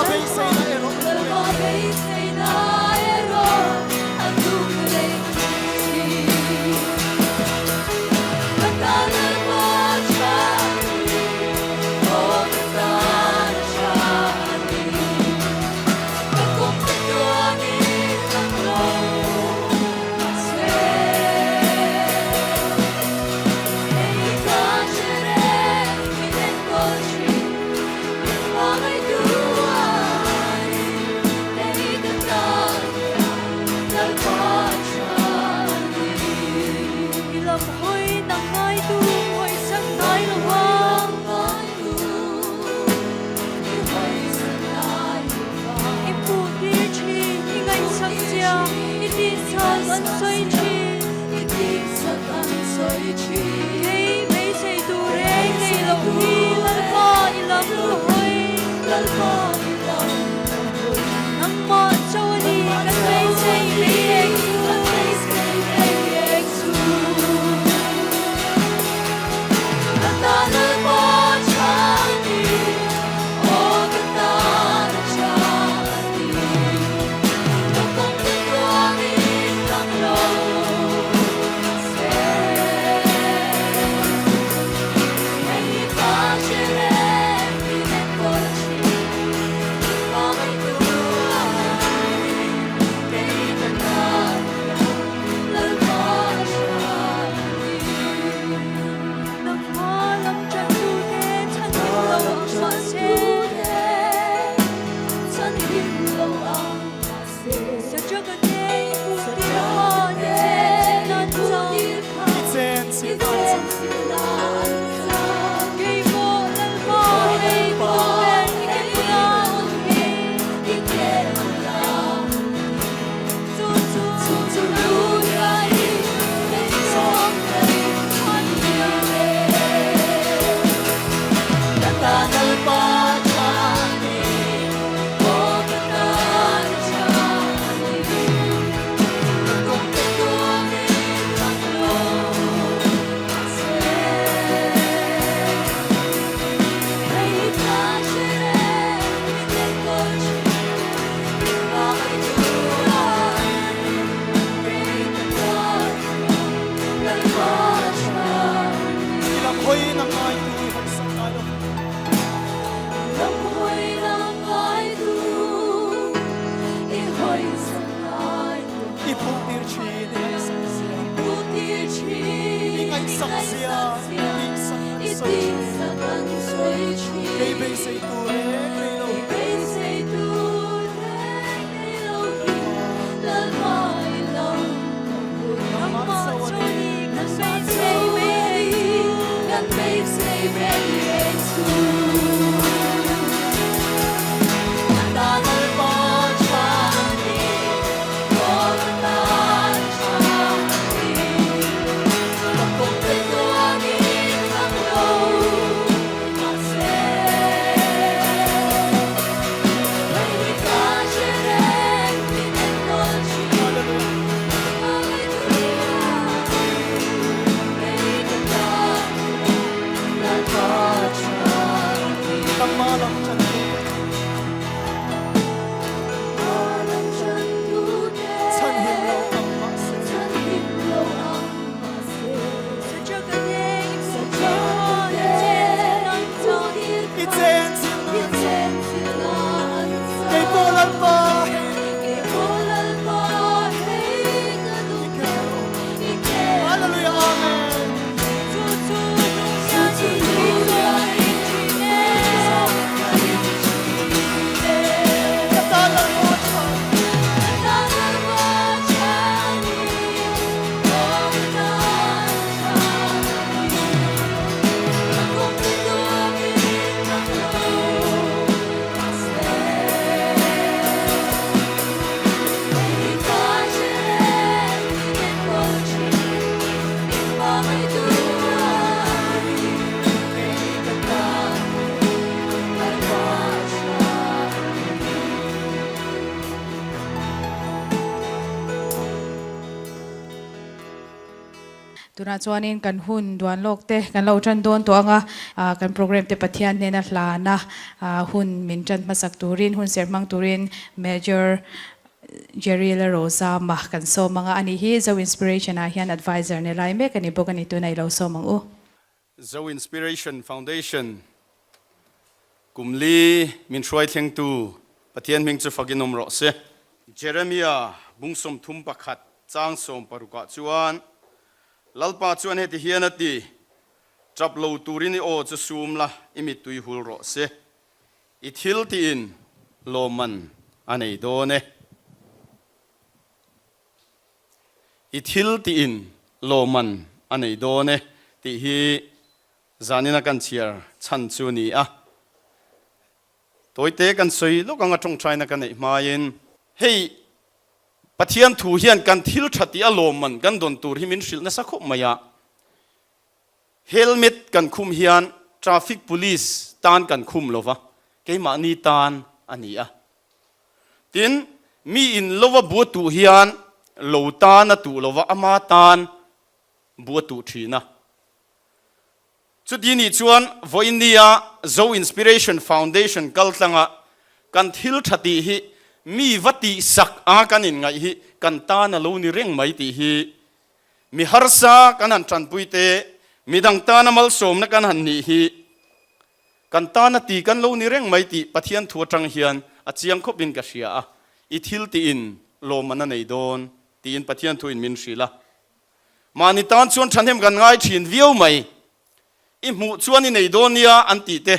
beiseina erawh a nung reng. I lam hawi nang ngaitu hawisak ngai lo ang. I hmuh tir thin, i ngaihsak zia, i tihsak an sawi thin. Kei beisei tur reng nei loh hi Lalpa i lam ka hawi. Nangmah chauh a ni kan beisei mei ek chu. Nangmah lam ṭantute chhanhim lo ang mahse, Saṭaka te i puhtir kha ni chen chin nan chang. Kei pawh Lalpa hei khawvel i ke bula awm hi. Chu chu I lam hawi na ngaitu i hawisak ngai lo. I phuhtir thin i ngaihsak zia. I ngaihsak zia i tihsak an sawi thin. Kei beisei tur reng nei lo. Nangmah chauh a ni. Hallelujah. Tunah chuanin kan hun duan lawk te kan lo tan dawn tawh ang a, kan program te Pathian hnena hlana hun min tan hmasak turin, hun ser hmang turin Major Jerry Lalrozama kan sawm ang a, ani hi Zo Inspiration ah hian advisor ni lai mek a ni bawk a ni, tunah i lo sawm ang u. Zo Inspiration Foundation kum li min hruai thlengtu Pathian hming chu fakin awm rawh se. Jeremia bung 31 chang 60 ah chuan Lalpa chuan heti hian a ti, Tap lo turin i aw chu sum la, i mittui hul rawh se. I thil tiin lawmman a nei dawn e. I thil tiin lawmman a nei dawn e tih hi zanina kan chhiar chhan chu a ni a. Tawite kan sawi lawk anga tawngtaina ka neih hmain hei Pathian thu hian kan thil tha tih a lawmman kan dawn tur hi min hrilh nasa khawp mai a. Helmet kan khum hian traffic police tan kan khum lova, keimahni tan a ni a. Tin, mi in lova bu a tuh hian lo tan a tuh lova ama tan bu a tuh thin a. Chuti nih chuan vawinia Zo Inspiration Foundation kaltlanga kan thil tha tih hi mi va tih sak a kan inngaih hi kan tan a lo ni reng mai tih hi mi harsa kan han tanpui te, midang tana malsawmna kan han nih hi Kan tana ti kan lo ni reng mai tih Pathian thu atang hian a chiang khawpin ka hria a, i thil tiin lawmman a nei dawn tiin Pathian thuin min hrilh a. Mahni tan chuan thahnem kan ngai thin viau mai. I hmuh chuan i nei dawn nia an tih te,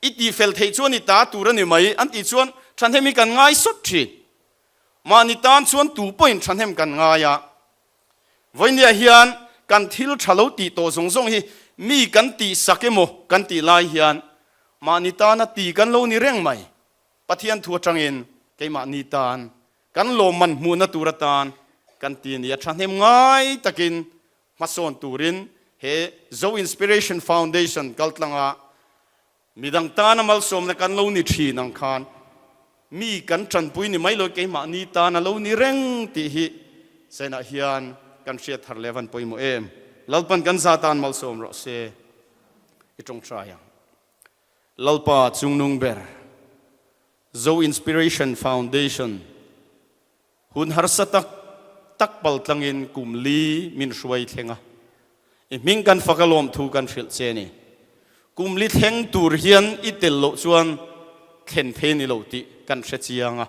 i tihfel theih chuan i ta tur a ni mai an tih chuan thahnem hi kan ngai sawt thin. Mahni tan chuan tu pawhin thahnem kan ngai a. Vawinia hian kan thil tha lo tih tawh zawng zawng hi mi kan tih sak emaw kan tih lai hian mahni tana ti kan lo ni reng mai. Pathian thu atangin keimahni tan kan lawmman hmuhna tur atan kan ti a ni a. Thahnem ngai takin hmasawn turin he Zo Inspiration Foundation kaltlanga Midang tana malsawmna kan lo ni thin ang khan mi kan tanpui ni mai lo keimahni tan a lo ni reng tih hi China hian kan hriat thar leh a van pawimawh em. Lalpan kan za tan malsawm rawh se i tawngtai ang. Lalpa chungnung ber Zo Inspiration Foundation Hun harsa tak tak pal tlangin kum li min hruai thleng a, i hming kan fak a lawmthu kan hrilh che ni. Kum li thleng tur hian i tel loh chuan thlen thei ni lo tih kan hre chiang a.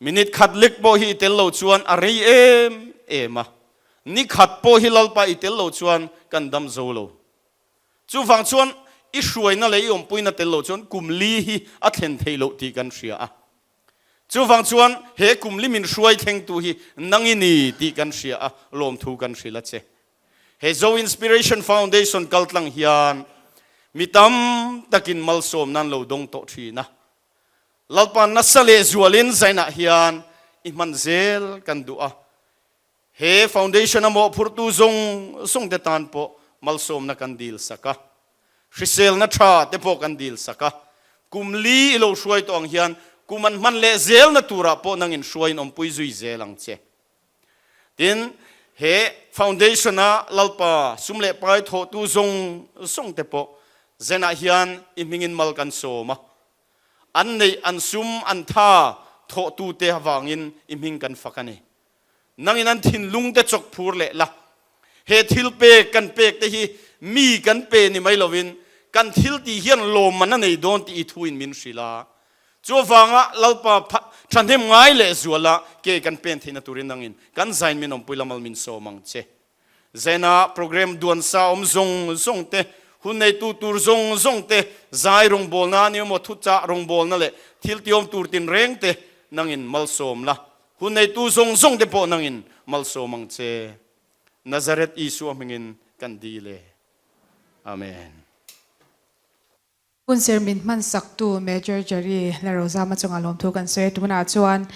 Minute khat lek pawh hi i tel lo chuan a rei em em a, ni khat pawh hi Lalpa i tel lo chuan kan dam zo lo. Chuvang chuan i hruaina leh i awmpuina tel lo chuan kum li hi a thlen theih loh tih kan hria a. Chuvang chuan he kum li min hruai thlengtu hi nang i ni tih kan hria a, lawmthu kan hrilh a che. He Zo Inspiration Foundation kaltlang hian mi tam takin malsawm nan lo dawng tawh thin a. Lalpa nasa leh zualin zainah hian i hman zel kan duh a. He foundation a mawhphurtu zawng zawng te tan pawh malsawmna kan dil sak a, hriselna tha te pawh kan dil sak a. Kum li i lo hruai tawh ang hian kum an hman leh zelna turah pawh nangin hruaiin awmpui zui zel ang che. Tin, he foundation a Lalpa sum leh pai thawhtu zawng zawng te pawh zenah hian i hmingin mal kan sawm a. An neih, an sum, an tha thawhtu te avangin i hming kan fak a ni. Nangin an thinlung te chawk phur leh la. He thil pek kan pek te hi mi kan pe ni mai lovin kan thil tih hian lawmman a nei dawn tih i thuin min hrilh a. Chuvanga Lalpa thahnem ngai leh zuala ke kan pen theihna turin nangin kan zain min awmpui la mal min sawm ang che. Zena program duan sa awm zawng zawng te, hun neitu tur zawng zawng te, zai rawngbawlna a ni emaw, thuchah rawngbawlna leh thil tiawm tur tinreng te nangin malsawm la. Hun neitu zawng zawng te pawh nangin malsawm ang che. Nazareth Isua hmingin kan dil e. Amen. Hunser min hmansaktu Major Jerry Larozama chungah lawmthu kan sawi a, tunah chuan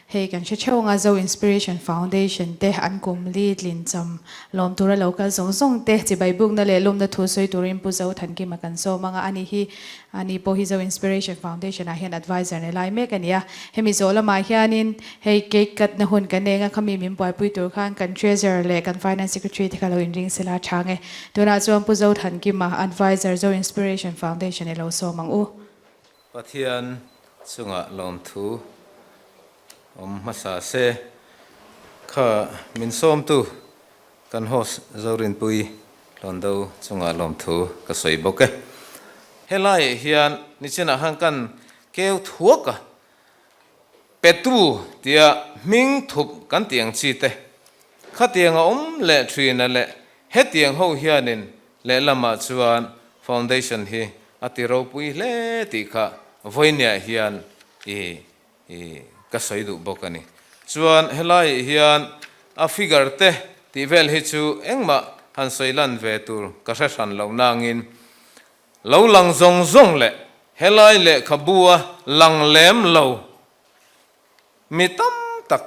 hei kan hre theuh anga Zo Inspiration Foundation te an kum li tlin cham lawm tura lo kal zawng zawng te chibai bukna leh lumna thu sawi turin Pu Zo Thankima kan sawm anga ani hi ani pawh hi Zo Inspiration Foundation ah hian advisor ni lai mek a ni a, hemi zawh lamah hianin Hei cake cut na hun kan eng a khami min buaipui tur khan kan Treasurer leh kan Finance Secretary te kha lo inring sela a chhang e. Tunah chuan Pu Zothankima, Advisor, Zo Inspiration Foundation i lo sawm ang u. Pathian chungah lawmthu awm hmasa se kha min sawmtu kan host Zorinpui Hlawndo chungah lawmthu ka sawi bawk e. Helaiah hian nichinah khan kan keu thuak a, Petu tia hming thup kan tih ang chi te, khatiang a awm leh thina leh hetiang ho hianin lehlamah chuan foundation hi a ti ropui hle tih kha vawinia hian i i ka sawi duh bawk a ni. Chuan helaiah hian a figure te tih vel hi chu engmah han sawi lan ve tur ka hre hran lo nangin Lo lang zawng zawng leh helai lehkhabua lang lem lo mi tam tak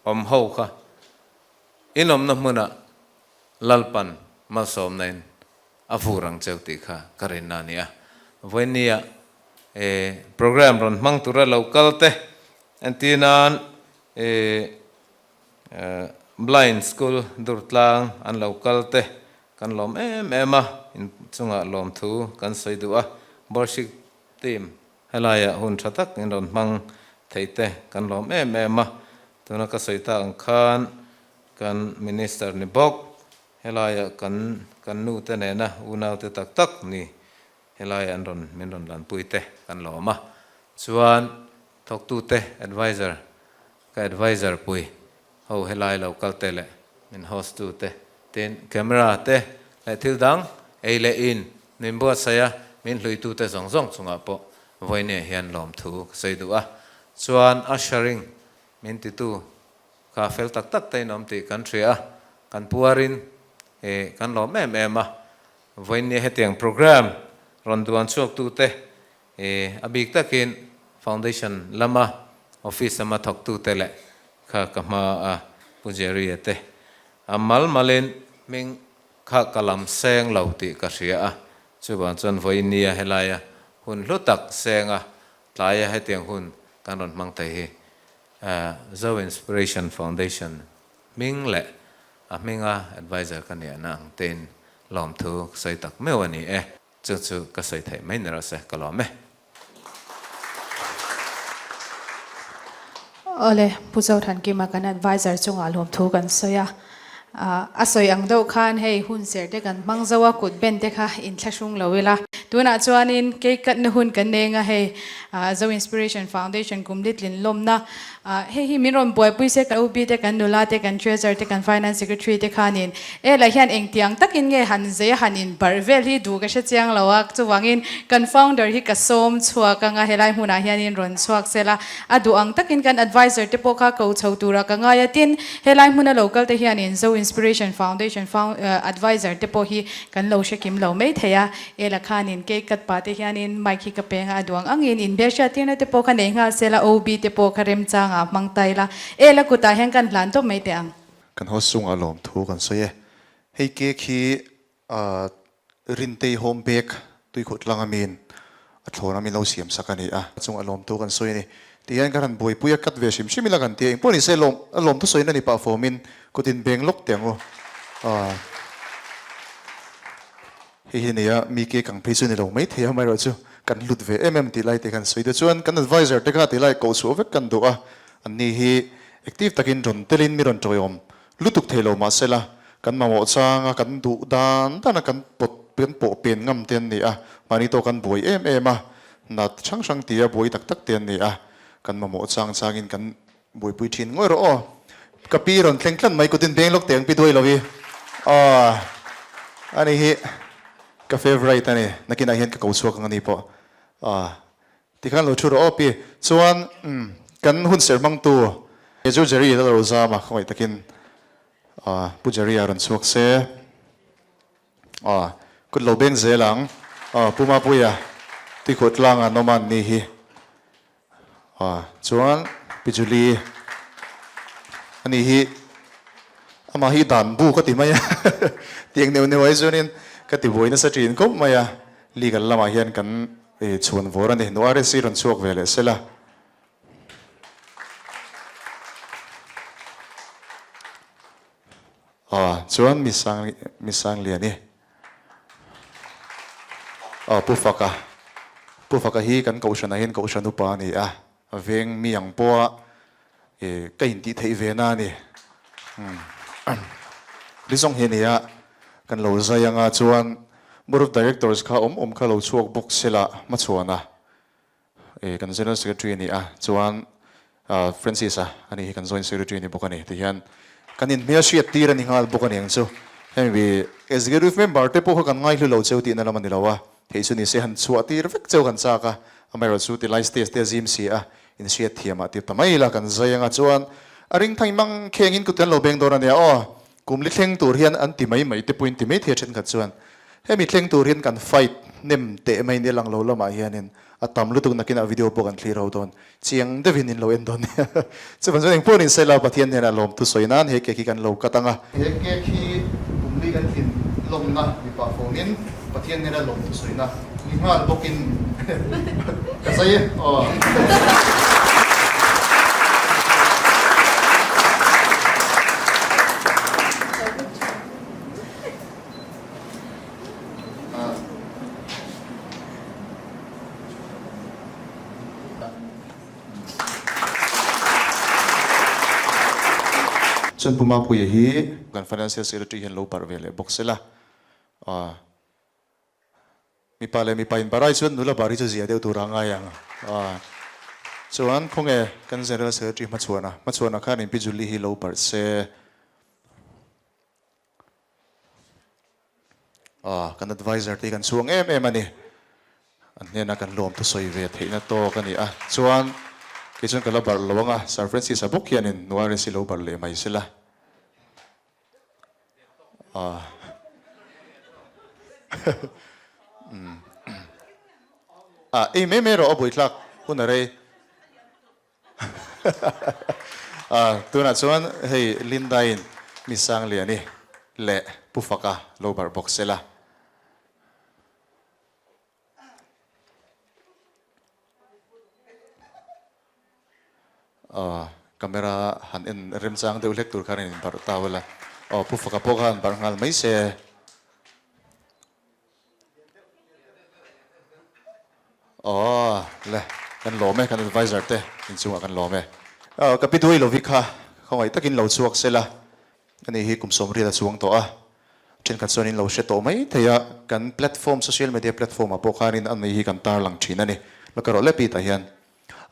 awm ho kha inawmna hmunah Lalpan malsawmnain a vur ang cheu tih kha ka rinna a ni a. Vawinia e program rawn hmang tura lo kal te entirnan e Blind School Durtlang an lo kal te kan lawm em em a, in chungah lawmthu kan sawi duh a, Worship team helaiah hun tha tak in rawn hmang thei te kan lawm em em a, tuna ka sawi tak ang khan kan Minister ni bawk helaiah kan kan nu te nena unau te tak tak ni helaiah an rawn min rawn lanpui te kan lawm a, chuan Thawktute adviser, ka adviser pui ho helai lo kal te leh min host tu te, tin camera te leh thil dang ei leh in min buatsaih a, min hlui tu te zawng zawng chungah pawh vawinia hian lawmthu ka sawi duh a. Chuan ushering min titu kha fel tak tak te in awm tih kan hria a, kan puarin ih kan lawm em em a. Vawinia hetiang program rawn duan chhuak tu te E, a bik takin Foundation lama office lama thawktute leh kha ka hma a Pu Jerry-a te a mal malin hming kha ka lam seng lo tih ka hria a, chuvang chuan vawinia helaia hun hlu tak senga tlaia hetiang hun kan rawn hmang thei hi Zo Inspiration Foundation hming leh a hminga advisor ka niahna ang tein lawmthu ka sawi tak meuh a ni e. Chu chu ka sawi theih mai ni rawh se, ka lawm e. Awle, Pu Zothankima kan advisor chungah lawmthu kan sawi a. A sawi ang deuh khan hei hun ser te kan hmang zo a, kut ben te kha inthlahrung lo ila. Tunah chuanin cake cut na hun kan nei anga hei Zo Inspiration Foundation kum litlin lawmna Hei hi min rawn buaipui se kan OB te, kan nula te, kan Treasurer te, kan Finance Secretary te khanin e lah hian engtiang takin nge han zei a han inbarh vel hi duh ka hre chiang lo a, chuvangin kan founder hi ka sawm chhuak anga helai hmunah hianin rawn chhuak sela a duh ang takin kan advisor te pawh kha ko chho tura ka ngai a, tin helai hmuna lo kal te hianin Zo Inspiration Foundation advisor te pawh hi kan lo hre kim lo mai thei a. Ela khanin cake cut pah te hianin mic hi ka peng a, a duang angin inbel hriattirna te pawh kha nei nghal sela, OB te pawh kha remchangah hmang ta ila, Ela kutah hian kan hlan tawp mai teh ang. Kan host chungah lawmthu kan sawi e. Hei cake hi Rintei home bake tuikhuh tlang amiin a thlawn a min lo siam sak a ni a. Chungah lawmthu kan sawi a ni. Tihian kan han buaipui a, cut ve hrim hrim ila kan ti a, engpawh ni se lawm a lawmthu sawiin a ni pah fawmin kut inbeng lawk teh ang u. Hei hi nia, mi ke kang phei chu ni lo mai thei a, amaherawhchu kan hlut ve em em tih lai te khan sawi te chuan kan advisor te kha tih lai koh chhuah vek kan duh a, anni hi active takin rawn telin mi rawn tawiawm lutuk thei lo mahsela kan mamawh changa kan duh dan dana kan pawt kan pawh pen ngam te an ni a, mahni tawk an buai em em a, nat hrang hrang tia buai tak tak te an ni a, kan mamawh chang changin kan Buaipui thin ngawi rawh aw. Ka pi rawn thleng tlat mai kutin beng lawk teng pi duai lo hi. Aw ani hi ka favourite ani. Nakinah hian ka ko chhuak ang ani pawh. Aw tikhan lo thu rawh aw pi. Chuan kan hun serh hmangtu Major Jerry Lalrozama khawngaih takin aw Pu Jerry a rawn chhuak se. Aw kut lo beng zel ang. Aw Pu Mapuia. Tuikhuah tlanga an awm a an ni hi. Aw chuan Pi Julie ani hi amah hi dan bu ka ti mai a tiang neuh neuh ai chuanin ka ti buai nasa thin khawp mai a legal lamah hian kan chhuan vawr a ni nu RSC rawn chhuak ve leh sela. Aw chuan mi sang mi Sangliani. Aw Pu Faka, Pu Faka hi kan kohhranah hian kohhran upa a ni a, veng mi ang pawha ih ka intih theih ve na a ni. Ni zawng hi a ni a, kan lo zai anga chuan Board of Directors kha awm awm kha lo chhuak bawk sela hmachhuan a. Eh kan General Secretary a ni a, chuan Francis a ani hi kan Joint Secretary a ni bawk a ni. Tihian kan inhmel hriat tir a ni nghal bawk a ni ang chu. Hemi bi Executive Member te pawh kha kan ngaihlu lo cheu tihna lam a ni lo a, theih chu ni se han chhuah tir vek cheu kan chak a, amaherawhchu tilai stage te a zim si a, inhriat thiam ah tir ta mai ila kan zai anga chuan a ring thang mang kheng in kut kan lo beng dawn a nia aw. Kum li thleng tur hian an ti mai mai te pawhin ti mai thei a thenkhat chuan hemi thleng tur hian kan fight hnem teh mai nia lang lo lamah hianin a tam lutuk nakinah video pawh kan thlir ho dawn chiang deuhin in lo en dawn nia. Chuvang chuan engpawh nin Sela Pathian hnenah lawmthu sawi nan he cake hi kan lo cut ang a. He cake hi kum li kan tlin lawmna mi pah fawngin Pathian hnena lawmthu sawina ni nghal bawkin ka zai e aw. Chuan Pu Mapuia hi kan Financial Secretary hian lo barh ve leh bawk sela. Aw. Mipa leh mipa in barai chuan nula bar hi chu zia deuh tur a ngai ang. Aw. Chuan khawnge kan General Secretary hmachhuana, hmachhuana khan in Pi Julie hi lo barh se. Aw, kan adviser te hi kan chhuang em em a ni. An hnena kan lawm thusawi ve theihna tawk a ni a. Chuan kei chuan ka la barh lo ang a, Sir Francis-a bawk hianin Nuares hi lo barh leh mai sela. A ei mai mai rawh a buaithlak hun a rei. A tunah chuan hei Linda-in mi Sangliani leh Pu Faka lo barh bawk sela. Aw camera han en remchang deuh hlek tur khan in barh ta ula aw Pu Faka pawh khan barh nghal mai se. Aw le kan lawm e kan adviser te inchungah kan lawm e. Aw ka pi duai lovi kha khawngaih takin lo chhuak sela. Ani hi kum 80 a chuang tawh a, thenkhat chuan in lo hre tawh mai thei a, kan platform, social media platform ah pawh khanin ani hi kan tarlang thin a ni. La ka rawh lep tah hian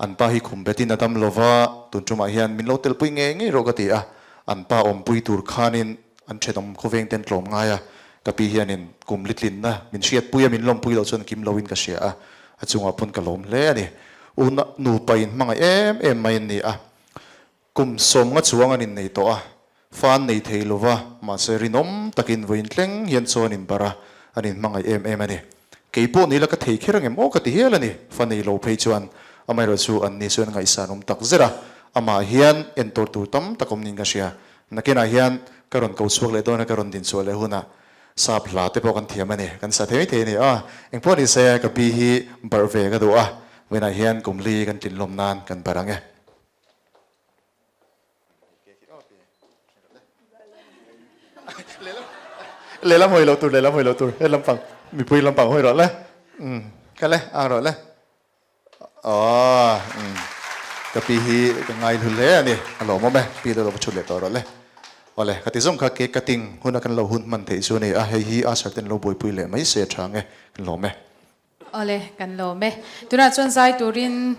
an pa hi khum betin a dam lova, tun tumah hian min lo telpui ngei ngei rawh ka ti a, an pa awmpui tur khanin an thenawm khawveng ten tlawm ngai a, ka pi hianin kum litlinna min hriatpui a, min lawmpui loh chuan kim loin ka hria a, a chungah pawn ka lawm hle a ni. U nupa in hmangaih em em mai an ni a. Kum 50 chuang an innei tawh a, fa an nei thei lo va, mahse rinawm takin vawiin tleng hian chaw an inbarh a, an inhmangaih em em a ni. Kei pawh ni la ka thei kher angem aw ka ti hial a ni, fa nei lo phei chuan amaherawhchu an ni chuan ngaihsan awm tak zet a, amah hian entor tur tam tak awm niin ka hria. Nakinah hian ka rawn ko chhuak leh dawn a, ka rawn dinchhuah leh hunah sap hla te pawh kan thiam a ni, kan sa thei thei a ni a, engpawh ni se ka pi hi barh ve ka duh a, vawiinah hian kum li kan tlinlawm nan kan barh ang e. Lehlam hawi lo tur, lehlam hawi lo tur, he lampang mipui lampang hawi rawh le. Umm kal e, ang rawh le. Aww umm ka pi hi ka ngai hlu hle a ni, a lawmawm e, pi lo lo va chhut leh tawh rawh le. Awle, ka ti zawng kha cake cutting huna kan lo hun hman theih chu a ni a, hei hi usher ten lo buaipui leh mai se a tha ang e, kan lawm e. Awle, kan lawm e. Tunah chuan zai turin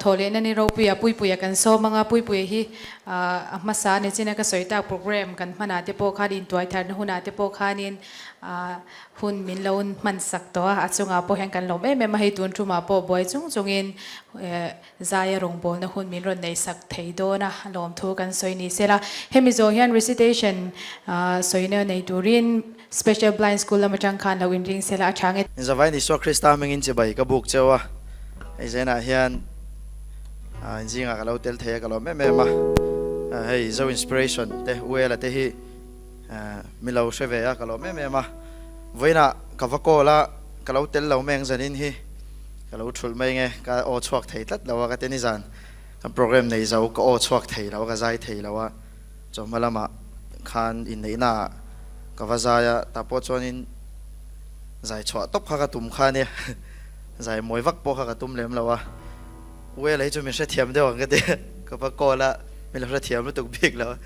thawhlehna ni ropuia Puipuia kan sawm ang a, Puipuia hi a hmasa ni chin a ka sawi tak program kan hmanah te pawh khan intuai tharna hunah te pawh khanin hun min lo hman sak tawh a, a chungah pawh hian kan lawm em em a, hei tun tumah pawh buai chung chungin zaia rawngbawlna hun min rawn neih sak thei dawn a, lawmthu kan sawi ni sela. Hemi zawh hian recitation sawina nei turin. Special Blind School lam atang khan lo inring sela a tha nge. Inzavain Isua Krista hmingin chibai ka buk cheu a, hei zenah hian inzingah ka lo tel thei a, ka lawm em em a. Hei Zo Inspiration te U Ela te hi mi lo hre ve a, ka lawm em em a. Vawiinah ka va call a, ka lo tel lo mai ang zanin hi ka lo thulh mai nge, ka aw chhuak thei tlat lo a, ka ti nizan kan program nei zo ka aw chhuak thei lo a, ka zai thei lo a. Chawhma lamah khan inneihna ah ka va zai a, tah pawh chuanin zai chhuah tawp kha ka tum kha ania, zai mawi vak pawh kha ka tum lem lo a, well hei chu min hrethiam deuh ang ka ti a, ka va call a, min lo hrethiam lutuk bik lo a,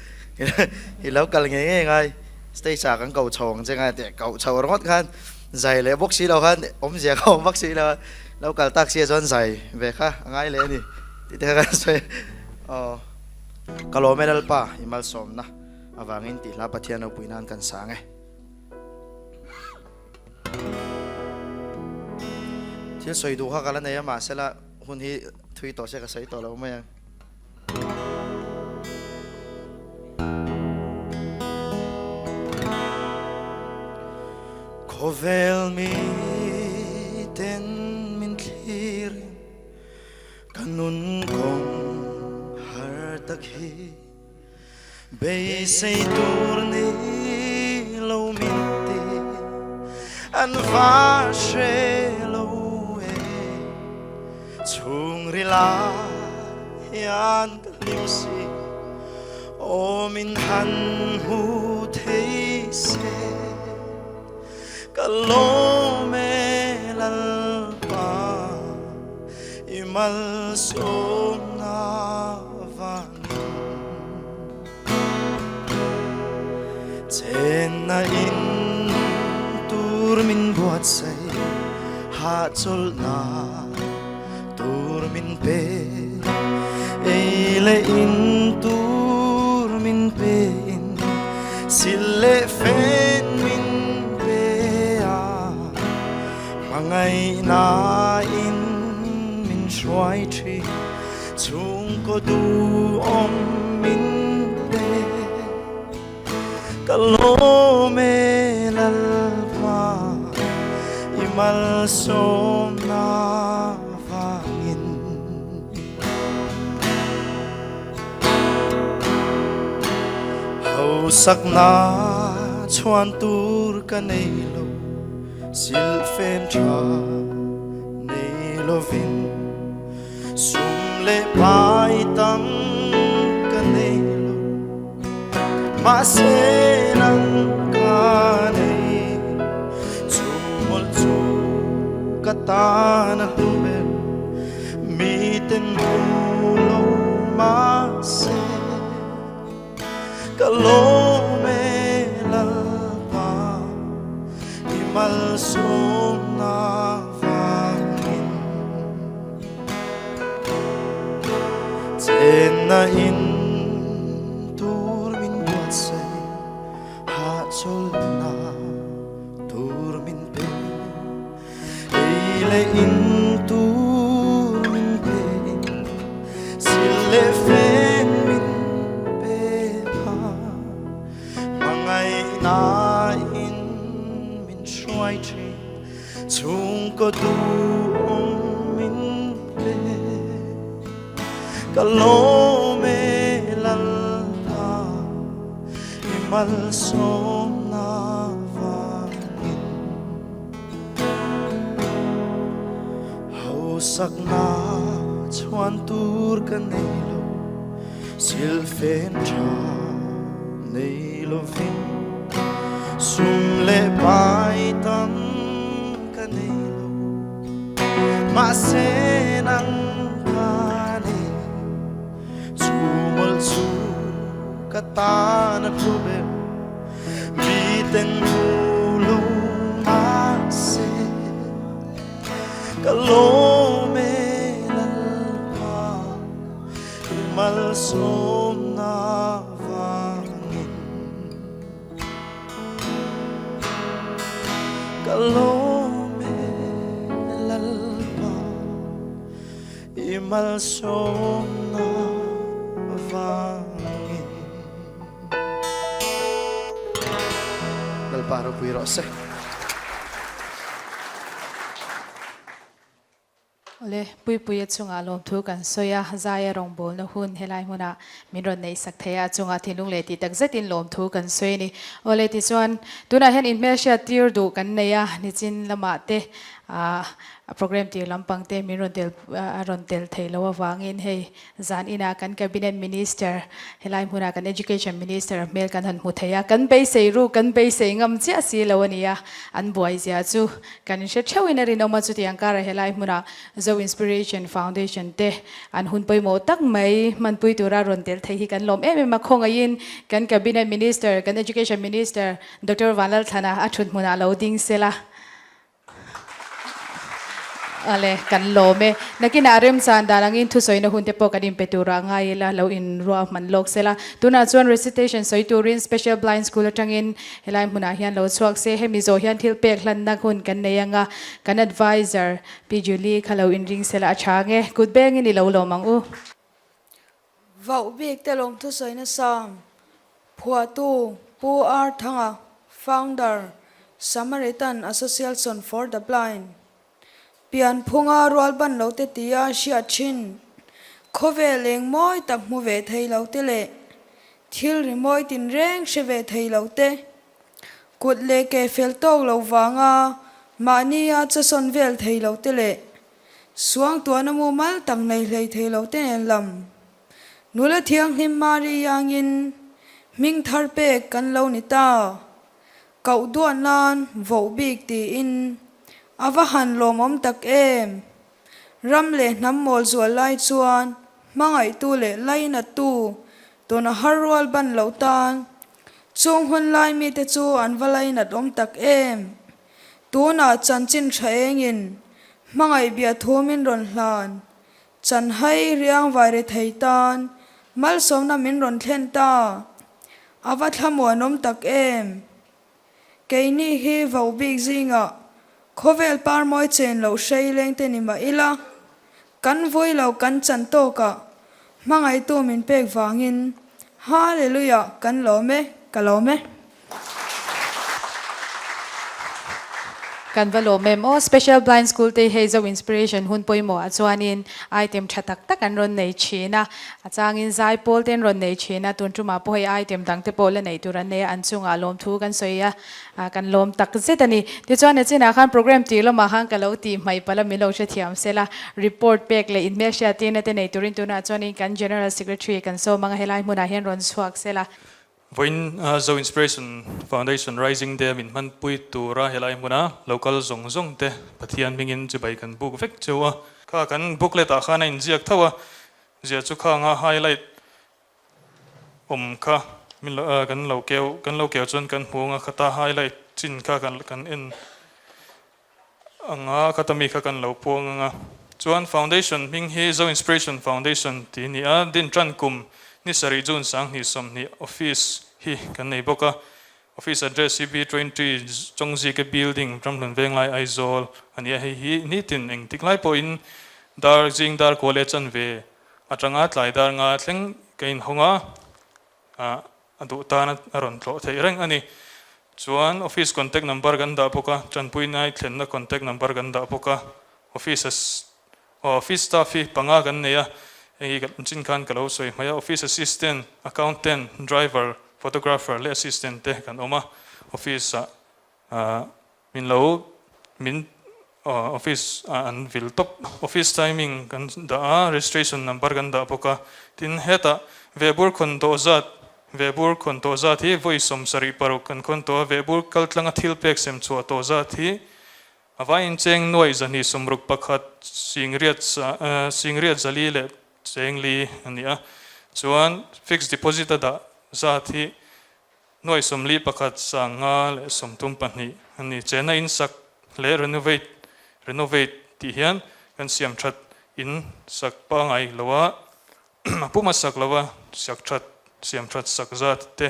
i lo kal ngei ngei ngai, stage ah kan koh chho ang che ngai tih koh chho ringawt khan zai leh bawk si lo khan awmzia ka awm vak si lo a, lo kal tak sia chuan zai ve kha a ngai leh a ni tih te kha kan sawi a, aw. Ka lawm e Lalpa, i malsawmna avangin tih hla Pathian ropui nan kan sang e. Thil sawi duh kha ka la nei a, mahsela hun hi thui tawh se ka sawi tawh lo mai ang. Khawvel miten min thlir in Ka nun kawng har tak hi beisei tur nei lo min ti an va hre lo e. Chhungril ah hian ka hlim si aw min han hmu thei se. Ka lawm e Lalpa i malsawmna vangin Chenna in tur min buatsaih hahchawlhna tur min pe ei leh in tur min pe in sil leh fen min pe a hmangaihna in min hruai thin chhungkaw duhawm min pe Ka lawm e Lalpa i malsawmna vangin. Hausakna chhuan tur ka nei lo, silhfen tha nei lovin. Sum leh pai tam ka nei lo. Mahse nang ka nei chu mawlh chu ka tan a hlu ber miten hmu lo mahse ka lawm e Lalpa i malsawmna vangin Chenna in tur min buatsaih hahchawlhna tur min pe ei leh in tur min pe sil leh fen min pe pha hmangaihna in min hruai thin Chhungkaw duhawm min pe ka lawm e Lalpa i malsawmna vangin Hausakna chhuan tur ka nei lo Silhfen tha nei lovin sum leh pai tam ka nei lo mahse nang ka nei chu mawlh chu ka tan a hlu ber miten hmu lo mahse ka lawm e Lalpa. Malsawmna vangin ka lawm e Lalpa i malsawmna vangin. Lalpa ropui rawh se. Awle, Puipuia chungah lawmthu kan sawi a, Zaia rawngbawlna hun helai hmunah min rawn neihsak thei a, a chungah thinlung leh tih tak zetin lawmthu kan sawi a ni. Awle, tichuan tunah hian inhmelhriat tir duh kan nei a, nichin lamah te ah program tir lampang te min rawn tel a rawn tel thei lo avangin hei zan inah kan Cabinet Minister helai hmunah kan Education Minister hmel kan han hmu thei a, kan beisei ruk kan beisei ngam chiah si lo a ni a, an buai zia chu Kan hre theuhin a rinawm a, chutiang karah helai hmunah Zo Inspiration Foundation te an hun pawimawh tak mai hmanpui tura rawn tel thei hi kan lawm em em a, khawngaihin kan Cabinet Minister, kan Education Minister Doctor Vanlalthlana a thut hmunah lo ding sela ale kan lawm e. Nakinah remchan dan angin thusawina hun te pawh kan inpe turah ngai ila lo inruahman lawk sela. Tunah chuan recitation sawi turin Special Blind School atangin Helai hmunah hian lo chhuak se, hemi zawh hian thil pek hlanna hun kan nei anga, kan adviser Pi Julie kha lo inring sela a tha ang e, kut bengin i lo lawm ang u. Vauh bik te lawm thusawina sang phuahtu Pu R Thanga, Founder, Samaritan Associalson for the Blind. Pianphunga rualban lo te tia hriat thin, khawvel eng mawi tak hmu ve thei lo te leh thil ri mawi tinreng hre ve thei lo te, kut leh ke fel tawk lo vanga mahnia chasawn vel thei lo te leh suangtuahna mumal tak nei hlei thei lo te nen lam nula thianghlim Mari iangin hming thar pek kan lo ni ta. Koh duah nan voh bik tiin a va han lawmawm tak em! Ram leh hnam mawl zual lai chuan hmangaihtu leh lainattu tuna har rual ban loh tan chung hun lai mite chu an va lainat awm tak em! Tunah chanchin tha engin hmangaih bia thu min rawn hlan, chanhai riang vai ri thei tan malsawmna min rawn thlen ta. A va thlamuanawm tak em? Keini hi vo bik zingah khawvel parmawi chen loh hrei lengte ni mah ila, kan vui lo kan chan tawkah hmangaihtu min pek vangin Hallelujah kan lawm e, ka lawm e. Kan va lawm em aw, Special Blind School te hei zo inspiration hun pawimawh ah chuanin item tha tak tak an rawn nei thin a, a changin zai pawl te an rawn nei thin a, tun tumah pawh hei item dang te pawh la neih tur an nei a, an chungah lawmthu kan sawi a, kan lawm tak zet a ni. Tichuan a chinah khan program tih lamah khan ka lo tih hmaih palh a, min lo hrethiam sela, report pek leh inhmelhriat tirna te nei turin tunah chuanin kan General Secretary kan sawm ang a, helai hmunah hian rawn chhuak sela. Vawiin Zo Inspiration Foundation Rising Day min hmanpui tura helai hmuna local zawng zawng te Pathian hmingin chibai kan buk vek cheu a. Kha kan booklet ah khan a inziak tho a, zia chu khanga highlight awm kha min lo kan lo keu kan lo keu chuan kan hmu anga khata highlight chin kha kan kan en Anga khata mi kha kan lo puang anga. Chuan Foundation hming hi Zo Inspiration Foundation tih a ni a, din tan kum ni sarih June 2020 office hi kan nei bawk a. Office address hi B20 Chawngzike Building, Ramhlun Venglai, Aizawl a ni a, hei hi nitin engtik lai pawhin dar zing dar kual leh chanve atanga tlai dar nga thleng ka inhawng a. A duh tan a rawn tlawh theih reng a ni. Chuan office contact number kan dah bawk a, tanpui nai thlenna contact number kan dah bawk a. Office office staff hi panga kan nei a, hei hi kan chin khan ka lo sawi hmai a, office assistant, accountant, driver, photographer leh assistant te kan awm a, office ah Min lo min office ah an vil tawp. Office timing kan dah a, registration number kan dah bawk a. Tin, hetah vehbur khawn tawh zat, vehbur khawn tawh zat hi vawi 76 kan khawn tawh a, vehbur kaltlanga thil pek sem chhuah tawh zat hi a vaiin cheng nuaih 261 singriat singriat zali leh cheng li a ni a. Chuan fixed deposit a dah zat hi Nuai 41 sanga leh 32 a ni. Chena in sak leh renovate, renovate, tih hian kan siam that in sak pangai lo a, a puma sak lo a, sak that, siam that sak zat te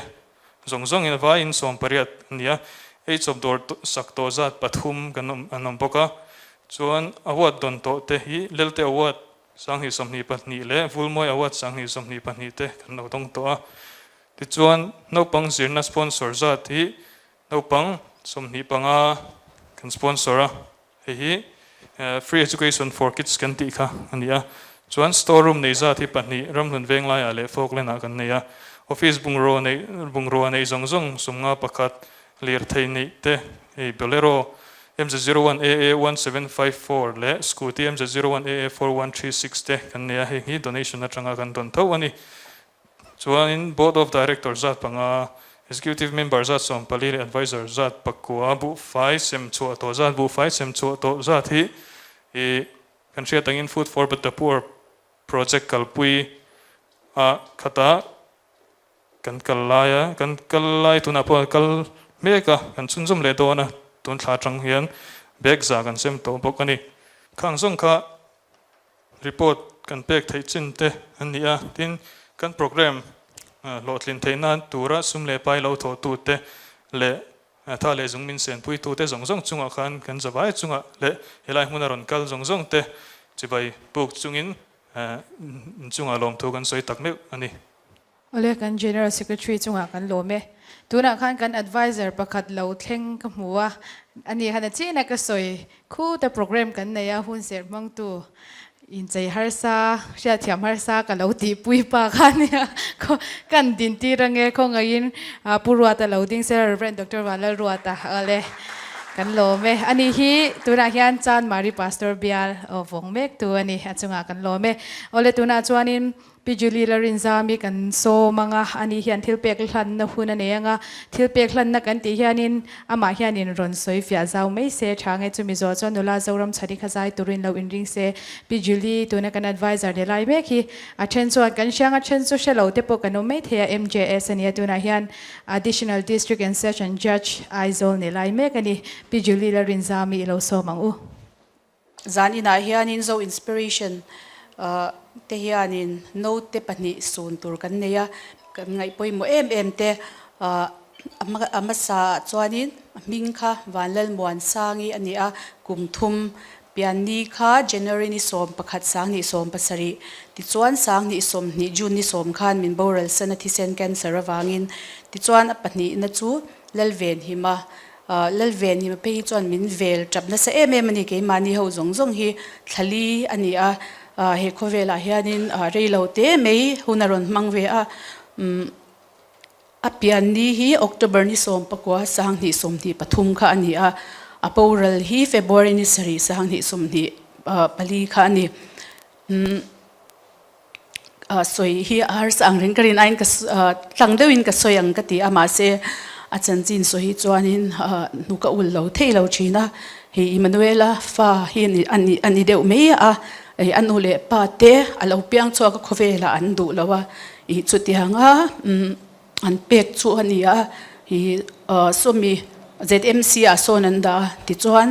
zawng zawng in a vaiin 18 a ni a. Ei chawp dawr sak tawh zat pathum kan awm an awm bawk a. Chuan award dawn tawh te hi Lelte Award 2022 leh Vulmawi Award 2022 te kan lo dawng tawh a. Tichuan, naupang zirna sponsor zat hi naupang 25 kan sponsor a, hei hi Free Education for Kids kan tih kha a ni a. Chuan store room nei zat hi pahnih Ramhlun Venglaiah leh Falkland ah kan nei a. Office bungraw neih bungrua neih zawng zawng 51 lirthei neih te hei Bolero MZ 01 AA 1754 leh Scooty MZ 01 AA 4136 te kan nei a, heng hi donation atanga kan dawn tho a ni. Chuanin Board of Director zat panga, Executive Member zat 14 leh Advisor zat pakua buhfai sem chhuah tawh zat buhfai sem chhuah tawh zat hi ih kan hriat angin Food for the Poor project kalpui a khatah kan kal lai a, kan kal lai tunah pawh a kal mek a, kan chhunzawm leh dawn a, tun thla atang hian bag za kan sem tawh bawk a ni. Khang zawng kha report kan pek theih chin te an ni a, tin kan programme hlawhtlin theih nan tura sum leh pai lo thawh tu te leh tha leh zung min senpui tu te zawng zawng chungah khan kan zavai chungah leh helai hmuna rawn kal zawng zawng te chibai puk chungin inchungah lawmthu kan sawi tak meuh a ni. Awle kan General Secretary chungah kan lawm e. Tunah khan kan Adviser pakhat lo thleng ka hmu a, ani khan a chin a ka sawi khuta program kan nei a, hun serh hmangtu inchei harsa, hriatthiam harsa ka lo tihpui pa kha ania, kan dintir ange khawngaihin Pu Ruata lo ding sela Rev. Doctor Vanlalruata awle kan lawm e. Ani hi tunah hian Chanmari Pastor bial vawng mektu a ni, a chungah kan lawm e. Awle tunah chuanin Pi Julie Larinzami kan sawm ang a, ani hian thil pek hlanna hun a nei ang a, thil pek hlanna kan tih hianin amah hianin rawn sawi fiah zau mai se tha nge chumi zawh chuan nula Zoram chhani kha zai turin lo inring se. Pi Julie tuna kan advisor ni lai mek hi a then chuan kan hriang a then chu hre lo te pawh kan awm mai thei a, MJS a nia tunah hian Additional District and Session Judge Aizawl ni lai mek a ni. Pi Julie Larinzami i lo sawm ang u. Zan inah hianin Zo Inspiration te hianin note pahnih sun tur kan nei a, kan ngaih pawimawh em em te. A hmasa ah chuanin a hming kha Vanlalmuansangi a ni a, kum thum pianni kha January ni 11 2017 tichuan 2020 June ni sawm khan min boral san a thisen cancer avangin tichuan a pahnihna chu Lalvenhima Lalvenhima phei hi chuan min vel tap nasa em em a ni, keimahni ho zawng zawng hi thlali a ni a, he khawvelah hianin rei lo te mai hun a rawn hmang ve a, a pianni hi October ni 19 2023 kha a ni a, a boral hi February ni 7 2024 kha a ni. Sawi hi a harsa ang reng ka rin aiin ka tlang deuhin ka sawi ang ka ti a mahse a chanchin sawi hi chuanin hnuk a ul lo thei lo thin a hei Immanuela fa hi a ni a ni deuh mai a hei a nu leh pa te a lo piang chhuak a khawvelah an duh lo a ih chutianga an pek chu a ni a ih sawmi ZMC ah sawn an dah a tichuan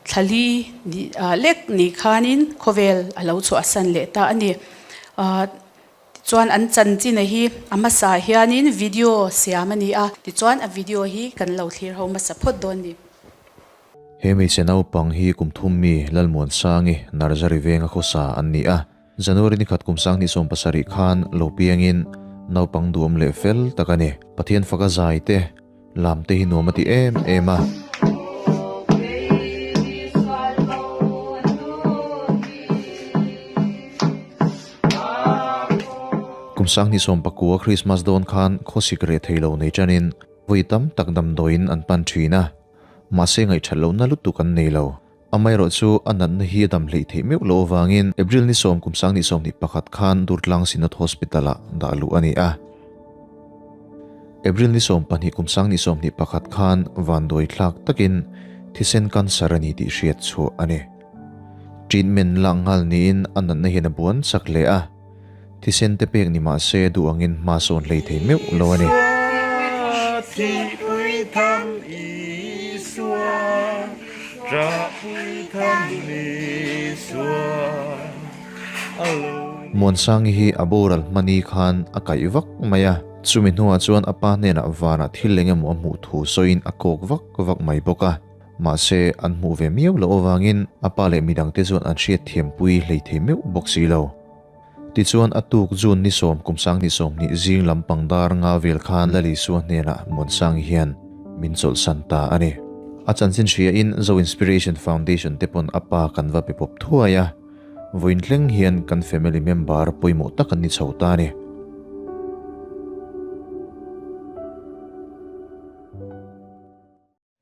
Thlali lek ni khanin khawvel a lo chhuahsan leh ta a ni. Tichuan an chanchina hi a hmasa hianin video siam a ni a, tichuan a video hi kan lo thlir ho hmasa phawt dawn ni. He hmeichhe naupang hi kum thum mi Lalmuansangi Narzary venga khawsa an ni a, January ni khat kum 2017 khan lo piangin naupang duam leh fel tak a ni. Pathian faka zai te Lam te hi nuam a ti em em a. Kum 2019 Christmas dawn khan khawsik reh thei lo nei tanin vawi tam tak damdawiin an pan thin a, mahse ngaihthat lohna lutuk an nei lo. Amaherawh chu a natna hi a dam hleih theih meuh loh avangin April ni 10 kum 2021 khan Durtlang Synod Hospital-ah dah luh a ni a. April ni 12 kum 2021 khan vanduai thlak takin thisen cancer a ni tih hriat chhuah a ni. Treatment lak nghal niin a natna hian a buan chak hle a. Thisen te pek ni mah se duh angin hma sawn hlei thei meuh lo a ni. Muansangi hi a boral hmani khan a kaih vak mai a, chumi hnuah chuan a pa hnenah vanah thil eng emaw a hmuh thu sawiin a kawk vak vak mai bawk a. Mahse, an hmuh ve miau loh avangin a pa leh midangte chuan an hriatthiampui hlei thei meuh bawk si lo. Tichuan, a tuk June ni 10 kum 2020 zing lampang dar nga vel khan Lalisua hnenah Muansangi hian min chawlhsan ta a ni. A chanchin hria in Zo Inspiration Foundation te pawn a pa kan va pe pawp thuai a, vawiin thleng hian kan family member pawimawh tak an ni chho ta a ni.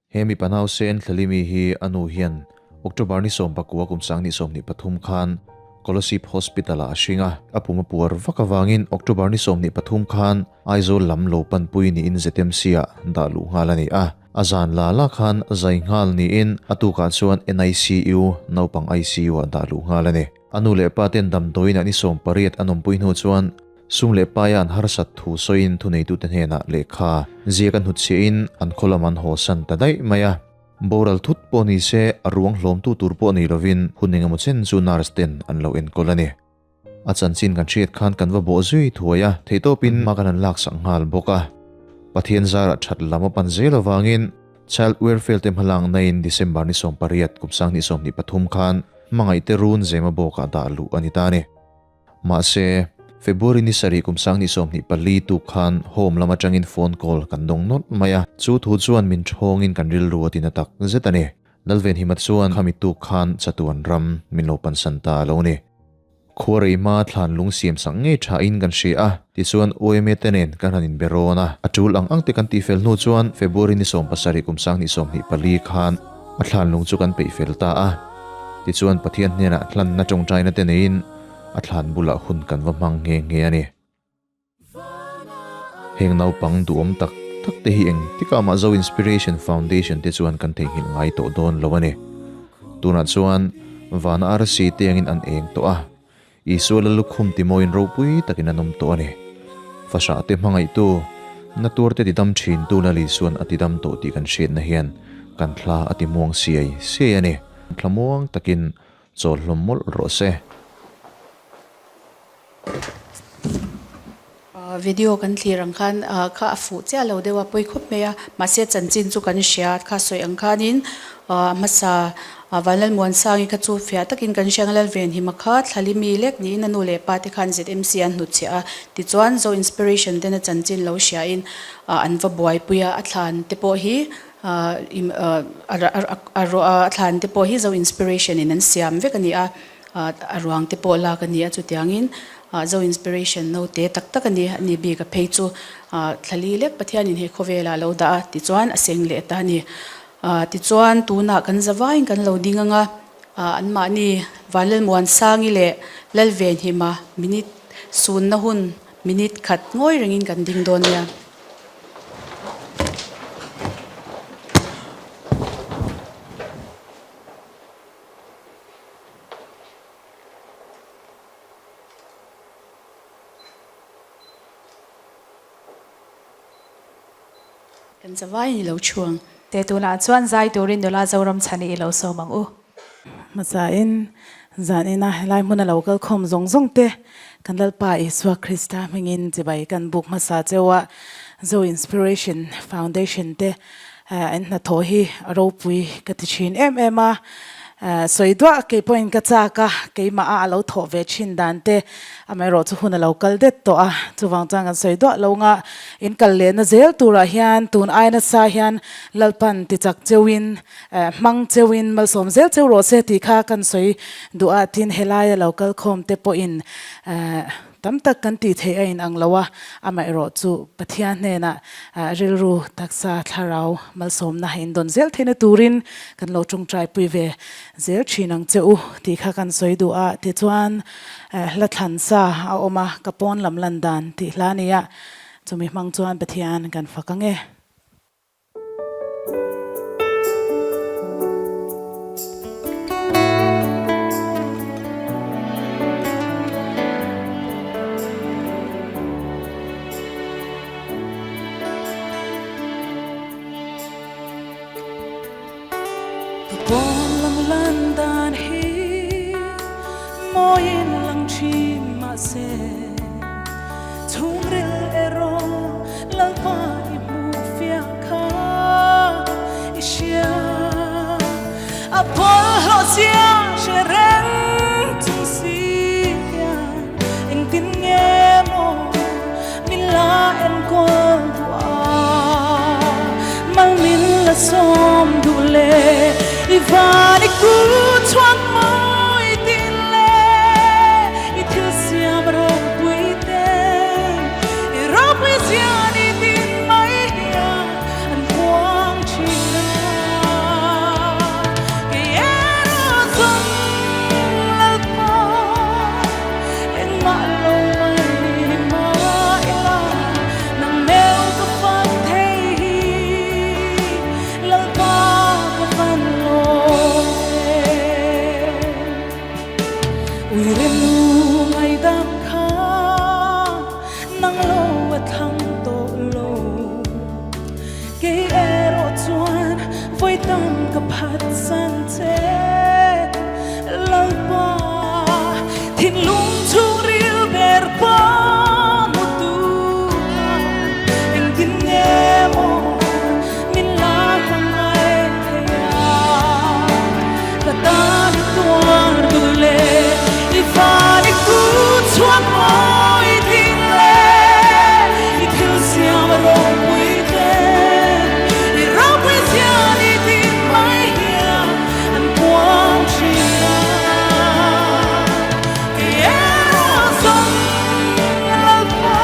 He mipa nausen Thlalimi hi a nu hian October ni 19 kum 2023 khan Kolasib Hospital ah a hring a, a pum a puar vak avangin October ni 23 khan Aizawl lam lo panpui niin ZMC ah dah luh nghal a ni a, a zan la la khan zai nghal niin a tukah chuan NICU, naupang ICU, ah dah luh nghal a ni. A nu leh pa ten damdawiin ah ni 18 an awmpui hnu chuan Sum leh paia an harsat thu sawiin thuneitute hnenah lehkha ziak an hnutchhiahin an khaw lam an hawsan ta daih mai a. Boral thut pawh ni se a ruang hlawmtu tur pawh nei lovin hun engemaw chen chu nurse ten an lo enkawl a ni. A chanchin kan hriat khan kan va bawh zui thuai a, theihtawpin hma kan han laksak nghal bawk a. Pathian zarah that lam a pan zel avangin Child Welfare te hmalaknain December ni 18 kum 2023 khan hmangaihte run zema bawkah dah luh a ni ta a ni. Mahse, February ni sarih kum 2024 tuk khan home lam atangin phone call kan dawng nawlh mai a, chu thu chuan min thawngin kan rilru a tina tak zet a ni. Lalvenhima chuan khami tuk khan chatuan ram min lo pansan ta a lo ni. Khuarei hma thlan lung siam sak ngei thain kan hria a, tichuan OMA te nen kan han inbe rawn a, a tul ang ang te kan tihfel hnu chuan February ni 17 kum 2024 khan a thlan lung chu kan peih fel ta a. Tichuan Pathian hnenah hlanna tawngtaina te neiin a thlan bulah hun kan va hmang nghe nghe a ni. Heng naupang duhawm tak tak te hi eng tikah mah Zo Inspiration Foundation te chuan kan theihnghilh ngai tawh dawn lo a ni. Tunah chuan vana arsi te angin an eng tawh a, Isua la lukhum timawiin ropui takin an awm tawh a ni. Fahrah te hmangaihtu, na tur te tidam thintu Lal Isua'n a tidam tawh tih kan hriatna hian kan thla a timuang siai siai a ni. Thla muang takin chawl hlawm mawlh rawh se. Video kan thlir ang khan kha a fuh chiah lo deuh a, pawi khawp mai a. Mahse chanchin chu kan hria kha sawi ang khanin a hmasa Vanlalmuansangi kha chu fiah takin kan hria ang Lalvenhima kha Thlalimi lek niin a nu leh pa te khan ZMC an hnutchhiah a. Tichuan Zo Inspiration ten a chanchin lo hriain an va buaipui a, a thlan te pawh hi a thlan te pawh hi Zo Inspiration in an siam vek a ni a. A ruang te pawh lak a ni a, chutiangin Zo Inspiration note tak tak a ni, a ni bik a phei chu thlali lek Pathianin he khawvelah a lo dah a, tichuan a seng leh ta a ni. Tichuan tunah kan zavaiin kan lo ding ang a, anmahni Vanlalmuansangi leh Lalvenhima minute sunna hun minute khat ngawi rengin kan ding dawn nia. Kan zavai ni lo chhuang. Te tunah chuan zai turin nula Zoram chhani i lo sawm ang u. Hmasain zan ina helai hmuna lo kal khawm zawng zawng te kan Lalpa Isua Krista hmingin chibai kan buk hmasa cheu a, Zo Inspiration Foundation te An hnathawh hi a ropui ka ti thin em em a, sawi duah kei pawhin ka chak a, keimah a a lo thawh ve thin dan te amaherawh chu hun a lo kal det tawh a, chuvang chuan kan sawi duah lo nga, in kal lehna zel turah hian tun ai nasa hian Lalpan ti chak cheuhin hmang cheuhin malsawm zel cheu rawh se tih kha kan sawi duh a, tin helaia lo kal khawm te pawhin Tam tak kan tih theih a inang lo a, amaherawh chu Pathian hnenah rilru, taksa, thlarau malsawmna indawn zel theihna turin kan lo tawngtaipui ve zel thin ang che u tih kha kan sawi duh a. Tichuan hla thlan sa a awm a, ka pawn lam lan dan tih hla a ni a, chumi hmang chuan Pathian kan fak ang e. Ka pawn lam lan dan hi mawiin lang thin mahse chhungril erawh Lalpa i hmuh fiah kha i hria. A bawlhhlawh zia hre reng chung si hian engtin nge maw min la enkawl duh a, mal min la sawm duh le. van i kut chhuak mawi tin leh i thil siam ropui te i ropui zia ni tin mai hian an puang thin a. Kei erawh zawng Lalpa engmah lo mai ni mah ila nang meu ka fak thei hi. Lalpa ka van lawm em. Ui renu ngaidam kha nang lo a thlang tawh lo. Kei erawh chuan vawi tam ka phat san che. Lalpa thinlung chhungril ber pawh hmu tu kha engtin nge maw min la hmangaih thei a? Ka tan i tuar duh le i van i kut chhuak mawi ding le i thil siam ropui te i ropui zian i din mai hian an puang thin a. Kei erawh zawng Lalpa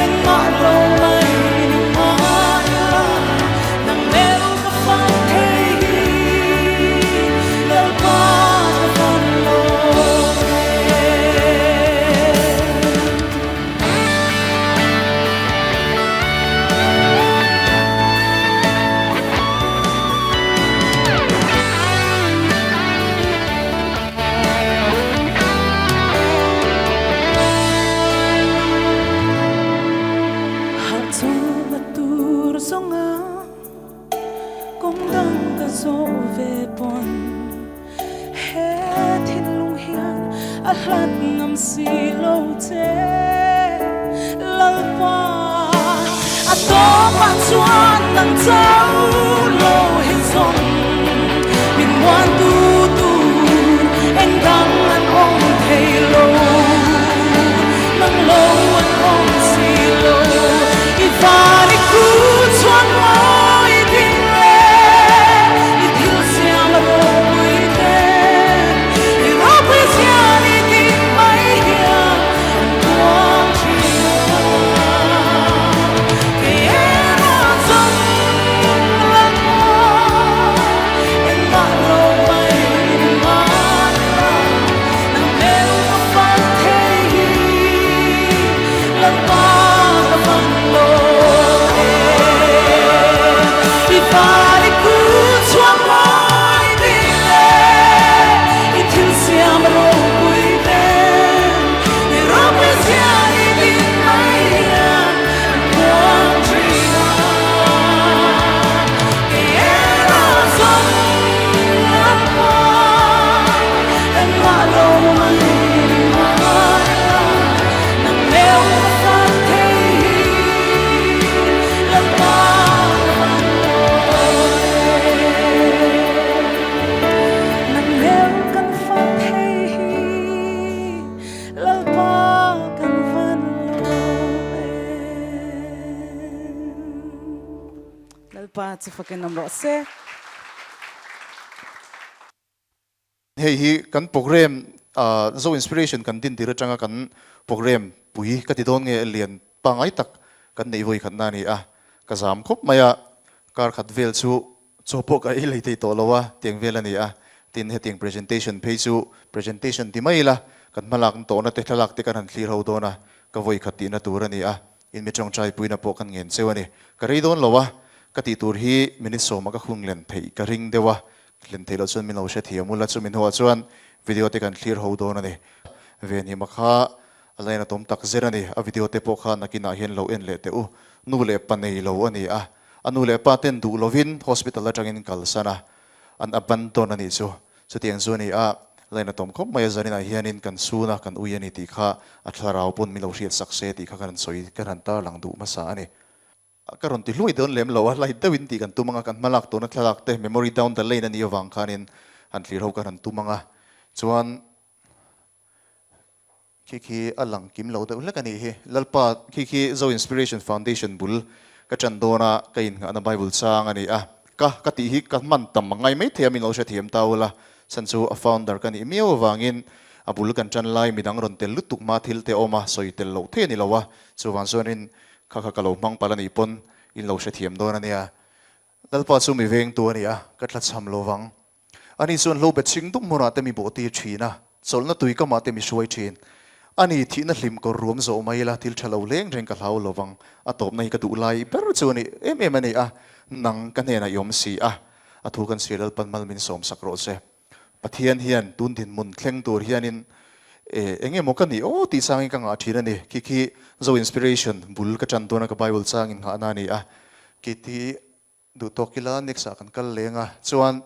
engmah lo mai ni mah ila nang meu ka fak thei hi Lalpa ka van lawm em. Hahchawlhna tur zawnga kawng dang ka zawh ve pawn he thinlung hian a hlat ngam si lo che Lalpa. A tawpah chuan nang chau lo hi zawng min muan tu tur eng dang an awm thei lo, nang lo an awm si lo. I van i ku chuan mawi ding le i thil siam a ropui te, i ropui zian i ding mai hian an puang thin a. Kei erawh zawng Lalpa engmah lo mai ni mah ila nang meu ka fak thei hi Lalpa ka van lawm em. I van i kut chhuak mawi ding le i thil siam ropui te i ropui zian i din mai hian an puang thin a. Kei erawh zawng Lalpa engmah lo mai ni mah ila nang meu ka fak thei hi Lalpa ka van lawm em. Nang meu kan fak thei hi Lalpa kan van lawm em. Lalpa chu fakin awm rawh se. Hei hi kan program Zo Inspiration kan din tir atanga kan program pui ka ti dawn nge lian pangai tak kan neih vawi khatna a ni a, ka zam khawp mai a, kar khat vel chu Chaw pawh ka ei lei thei tawh lo a, tiang vel a ni a. Tin, hetiang presentation phei chu presentation ti mai ila, kan hmalak tawhna te thlalak te kan han thlir ho dawn a, ka vawi khat tihna tur a ni a, in mi tawngtai puina pawh kan ngen cheu a ni. Ka rei dawn lo a, ka tih tur hi minute sawma ka khung len theih ka ring deuh a, len theih loh chuan min lo hre thiam ula, chumi hnuah chuan video te kan thlir ho dawn a ni. Venhima kha a lain a tawm tak zet a ni, a video te pawh kha nakinah hian lo en leh teh u, nu leh pa nei lo a ni a. A nu leh pa ten duh lovin hospital atangin kalsan a, an abandon a nih chu. Chutiang chu a ni a, line a tawm khawp mai a, zaninah hianin kan sun a, kan ui a ni tih kha a thlarau pawn min lo hriat sak se tih kha ka rawn sawi, ka rawn tarlang duh hmasa a ni. Ka rawn ti hluai dawn lem lo a, light deuhin tih kan tum ang a, kan hmalak tawhna thlalak te memory down the lane a nih avang khanin han thlir ho ka rawn tum ang a, chuan Khi khi a lang kim lo deuh hlek a nih hi. Lalpa, khi khi Zo Inspiration Foundation bul ka ṭan dawn a, ka innghahna Bible chang a ni a. Ka ka tih hi ka hman tam a ngai maithei a min lo hrethiam ta ula, chhan chu a founder ka nih miau avangin a bul kan tan lai midang rawn tel lutuk hma thil te awm a sawi tel loh thei a ni lo a, chuvang chuanin kha kha ka lo hmang palh a nih pawn in lo hrethiam dawn a nia. Lalpa chu mi vengtu a ni a, ka tlachham lo vang. Ani chuan hlo bet chhing dup hmunah te mi bawhtir thin a, chawlhna tui kamah te mi hruai thin. Ani thihna hlim kawr ruam zawh mai ila thil tha lo leng reng ka hlau lo vang. A tawpna hi ka duh lai ber chu a ni em em a ni a, nang ka hnenah i awm si a, a thu kan sir Lalpan mal min sawm sak rawh se. Pathian hian tun dinhmun thleng tur hianin e eng emaw ka nih aw tih changin ka ngah thin a ni. Khi khi Zo Inspiration bul ka tan dawna ka Bible changin nghahna a ni a, khi ti Duh tawk ila next ah kan kal leng a, chuan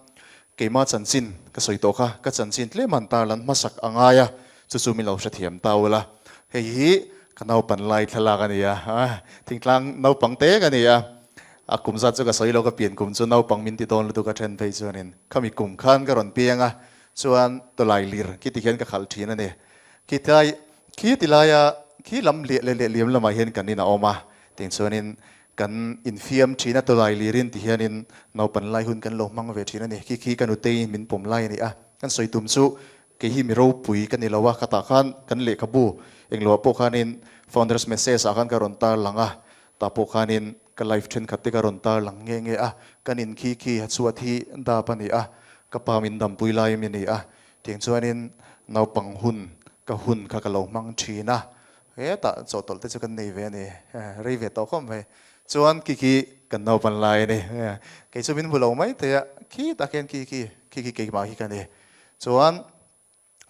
keimah chanchin ka sawi tawh kha, ka chanchin tlem han tar lan hmasak a ngai a, chu chu min lo hrethiam ta ula, hei hi ka naupan lai thlalak a ni a, thingtlang naupang te ka ni a, a kum zat chu ka sawi lo ka pian kum chu naupang min ti dawn lutuk a then phei chuanin khami kum khan ka rawn piang a, chuan tawlai lir khi ti hian ka khalh thin a ni, khi tlai khi ti laia khi lam leh leh liam lamah hian kan in a awm a, tiang chuanin Kan infiam thin a, tawlai lirin ti hianin naupan lai hun kan lo hmang ve thin a ni. Khi khi ka nutei min pawm lai a ni a. Kan sawi tum chu kei hi mi ropui ka ni lo a, khatah khan kan lehkhabu engloah pawh khanin Founders Message ah khan ka rawn tar lang a, tah pawh khanin ka life thenkhat te ka rawn tar lang nge nge a. Kan in khi khi a chhuat hi dap a ni a, ka pa min dampui lai mi a ni a. Tiang chuanin naupang hun ka hun kha ka lo hmang thin a. Hetah chawhtawlh te chu kan nei ve a ni, rei ve tawh khawp mai. Chuan khi khi kan naupan lai a ni, kei chu min hmu lo mai thei a, khi tak hian khi khi, khi khi keimah hi ka ni. Chuan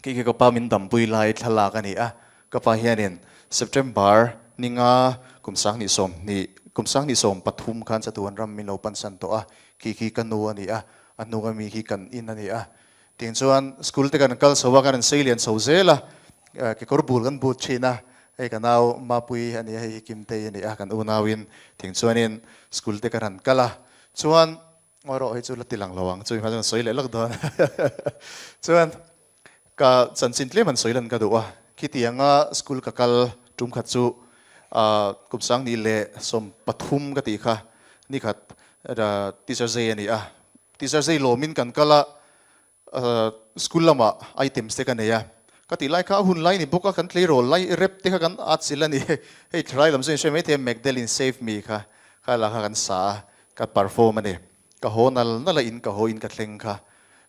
khi khi ka pa min dampui lai thlalak a ni a, ka pa hianin September ninga kum 2020, kum 2023 khan chatuan ram min lo pansan tawh a, khi khi ka nu a ni a, a hnunga mi khi kan in a ni a. Tiang chuan school te kan kal chho a, kan insawi lian chho zel a, kekawr bul kan but thin a, hei ka nau Mapui a ni a, hei hi Kimtei a ni a, kan unauin tiang chuanin school te kan han kal a, chuan ngawi rawh hei chu la ti lang lo ang, chumi hma chuan sawi leh lawk dawn chuan ka chanchin tlem han sawi lan ka duh a, khitianga school ka kal tum khat chu kum 2013 ka tih kha nikhat teacher zai a ni a. Teacher zai lawmin kan kal a, school lamah items te ka nei a, ka tih lai kha a hun lai ni bawk a, kan tleirawl lai rep te kha kan at chilh a ni. Hei thalai lam chu in hre maithei a, Magdalene Save Me kha kha la kha kan sa a, ka perform a ni. Ka haw nal nal a, in ka haw in ka thleng kha.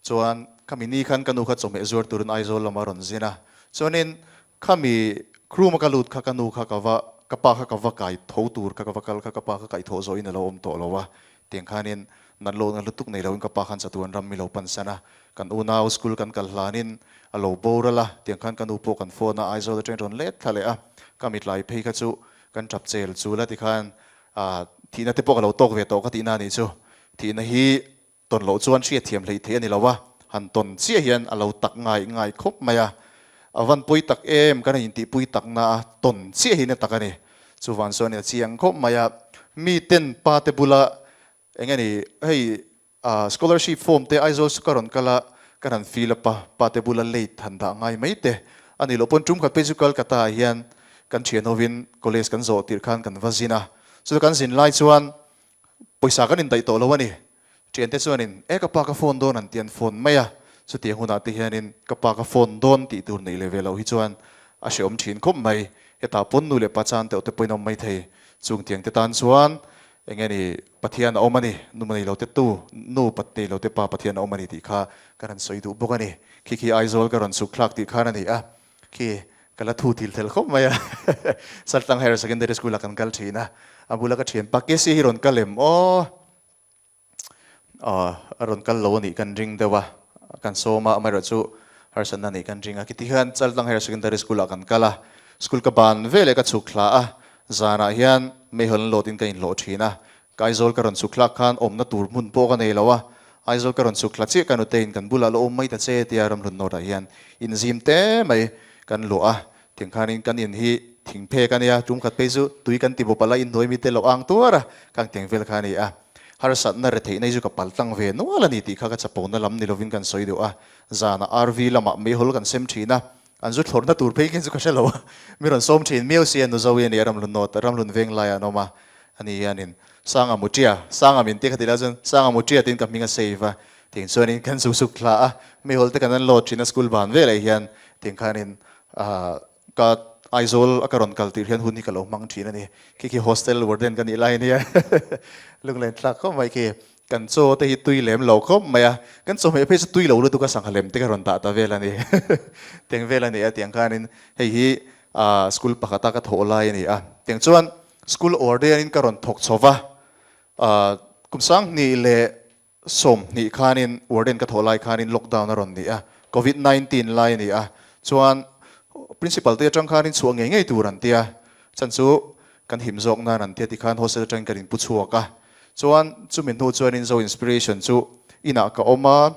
Chuan khami ni khan ka nu kha chawhmeh zuar turin Aizawl lamah a rawn zin a, chuanin khami room a ka lut kha ka nu kha ka va, ka pa kha ka va kai tho tur kha ka va kal kha ka pa kha kaihthawh zawhin a lo awm tawh lo a, tiang khanin Nan lo na lutuk nei loin ka pa khan chatuan ram mi lo pansan a, kan unau school kan kal hlanin a lo boral a, tiang khan ka nu pawh kan phone a, Aizawl atangin rawn let thla leh a, ka mitlai phei kha chu kan tap chel chul a tikhan ah thihna te pawh ka lo tawk ve tawh ka tihna a nih chu, thihna hi tawn loh chuan hriatthiam hleih theih a ni lo a, han tawn chiah hian a lo tak ngai ngai khawp mai a, a van pawi tak em kan han intihpui takna a tawn chiah hi na tak a ni, chuvang chuan a chiang khawp mai a, miten pa te bula Eng a ni, hei scholarship form te Aizawl chu ka rawn kal a, ka han fill up a, pa te bula late han dah ngai mai te a ni loh pawn tum khat phei chu Kolkata ah hian kan thian hovin college kan zawh tirh khan kan va zin a, chuta kan zin lai chuan pawisa kan indaih tawh lo a ni, thiante chuanin e ka pa ka phone dawn an ti an phone mai a, chutiang hunah te hianin ka pa ka phone dawn tih tur neih leh ve loh hi chuan a hrehawm thin khawp mai, hetah pawn nu leh pa chan teuh te pawhin a awm maithei, chung tiang te tan chuan Eng nge ni, Pathian a awm a ni, nu nei lo te tu, nu pat nei lo te pa Pathian a awm a ni tih kha ka rawn sawi duh bawk a ni. Khi khi Aizawl ka rawn chhuk thlak tih khan a ni a, khi ka la thu thil tel khawp mai a. Saltlang Higher Secondary School ah kan kal thin a, a bula ka thian pa Casey hi rawn kal em aw? Aw, a rawn kal lo a nih kan ring deuh a, kan sawm a, amaherawhchu harsatna a nih kan ring a. Khiti hian Chaltlang Higher Secondary School ah kan kal a, school ka ban veleh ka chhuk thla a, zanah hian meihawl an lawtin ka inhlawh thin a, ka Aizawl ka rawn chhuk thlak khan awmna tur hmun pawh ka nei lo a, Aizawl ka rawn chhuk thla chiah ka nutein kan bulah la awm mai ta che tia Ramhlun North ah hian inzim te mai kan luah a, Tiang khanin kan in hi thing phek a nia, tum khat phei chu tui kan ti bawp a la inhnuai mi te lo ang tuar a, khang tiang vel kha a ni a. Harsatna retheihna hi chu ka pal tlang ve nual a ni tih kha ka chapona lam ni lovin kan sawi duh a. Zanah RV lamah meihawl kan sem thin a, an zu thlawrhna tur phei khin chu ka hre lo a, mi rawn sawm thin miau si a, Nuzovi a ni a, Ramhlun North, Ramhlun Venglaiah an awm a, ani hianin. Sanga Mutia, Sanga min tia ka ti lai chuan Sanga Mutia tiin ka hming a save a, tiang chuanin kan zuk zuk thla a, meihawl te kan an load thin a school ban velah hian tiang khanin ah ka Aizawl a ka rawn kal tir hian hun hi ka lo hmang thin a ni. Khi khi hostel warden ka nih lai ania lunglen thlak khawp mai khi. Kan chaw te hi tui lem lo khawp mai a, kan chawhmeh phei chu tui lo lutuk a sangha lem te ka rawn dah ta vel a ni. Tiang vel a ni a tiang khanin hei hi ah school pakhata ka thawh lai a ni a, tiang chuan School warden in ka rawn thawk chho va, kum 2020 khanin warden ka thawh lai khanin lockdown a rawn ni a, covid 19 lai a ni a, chuan principal te atang khanin chhuah ngei ngei tur an ti a, chan chu kan him zawk nan an ti a tikhan hostel atangin kan inpu chhuak a, chuan chumi hnu chuanin Zo Inspiration chu inah ka awm a,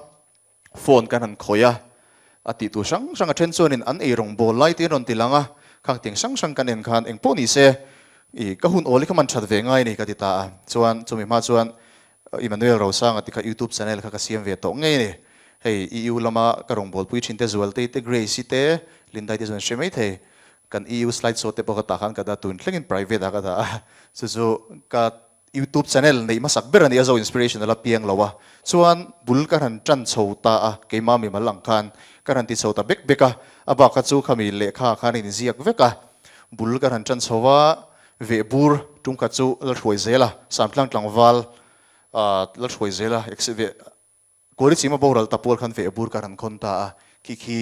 Phone kan han khawih a, a tih tur hrang hrang a then chuanin an ei rawng bawl lai te an rawn ti lang a, khang tiang hrang hrang kan en khan eng pawh ni se i ka hun awl hi ka man that ve ngai a ni ka ti ta a, chuan chumi hma chuan Emmanuel Rosanga ti kha YouTube channel kha ka siam ve tawh ngei a ni, hei EU lama ka rawngbawlpui thin te Zualtei te Grace-i te Lindai te chuan an hre maithei, kan EU slide show te pawh ka tah khan ka dah tun thlengin private ah ka dah a, chu chu ka Youtube channel neih hmasak ber a ni a, Zo Inspiration a la piang lo a, chuan bul ka han tan chho ta a, keimah mimal ang khan ka han ti chho ta bek bek a, a bak kha chu khami lehkha khan a inziak vek a, bul ka han tan chho a, veh bur tum khat chu la hruai zel a, Samtlang tlangval la hruai zel a, veh Kuali chima boral ta pual khan veh bur ka han khawn ta a, khi khi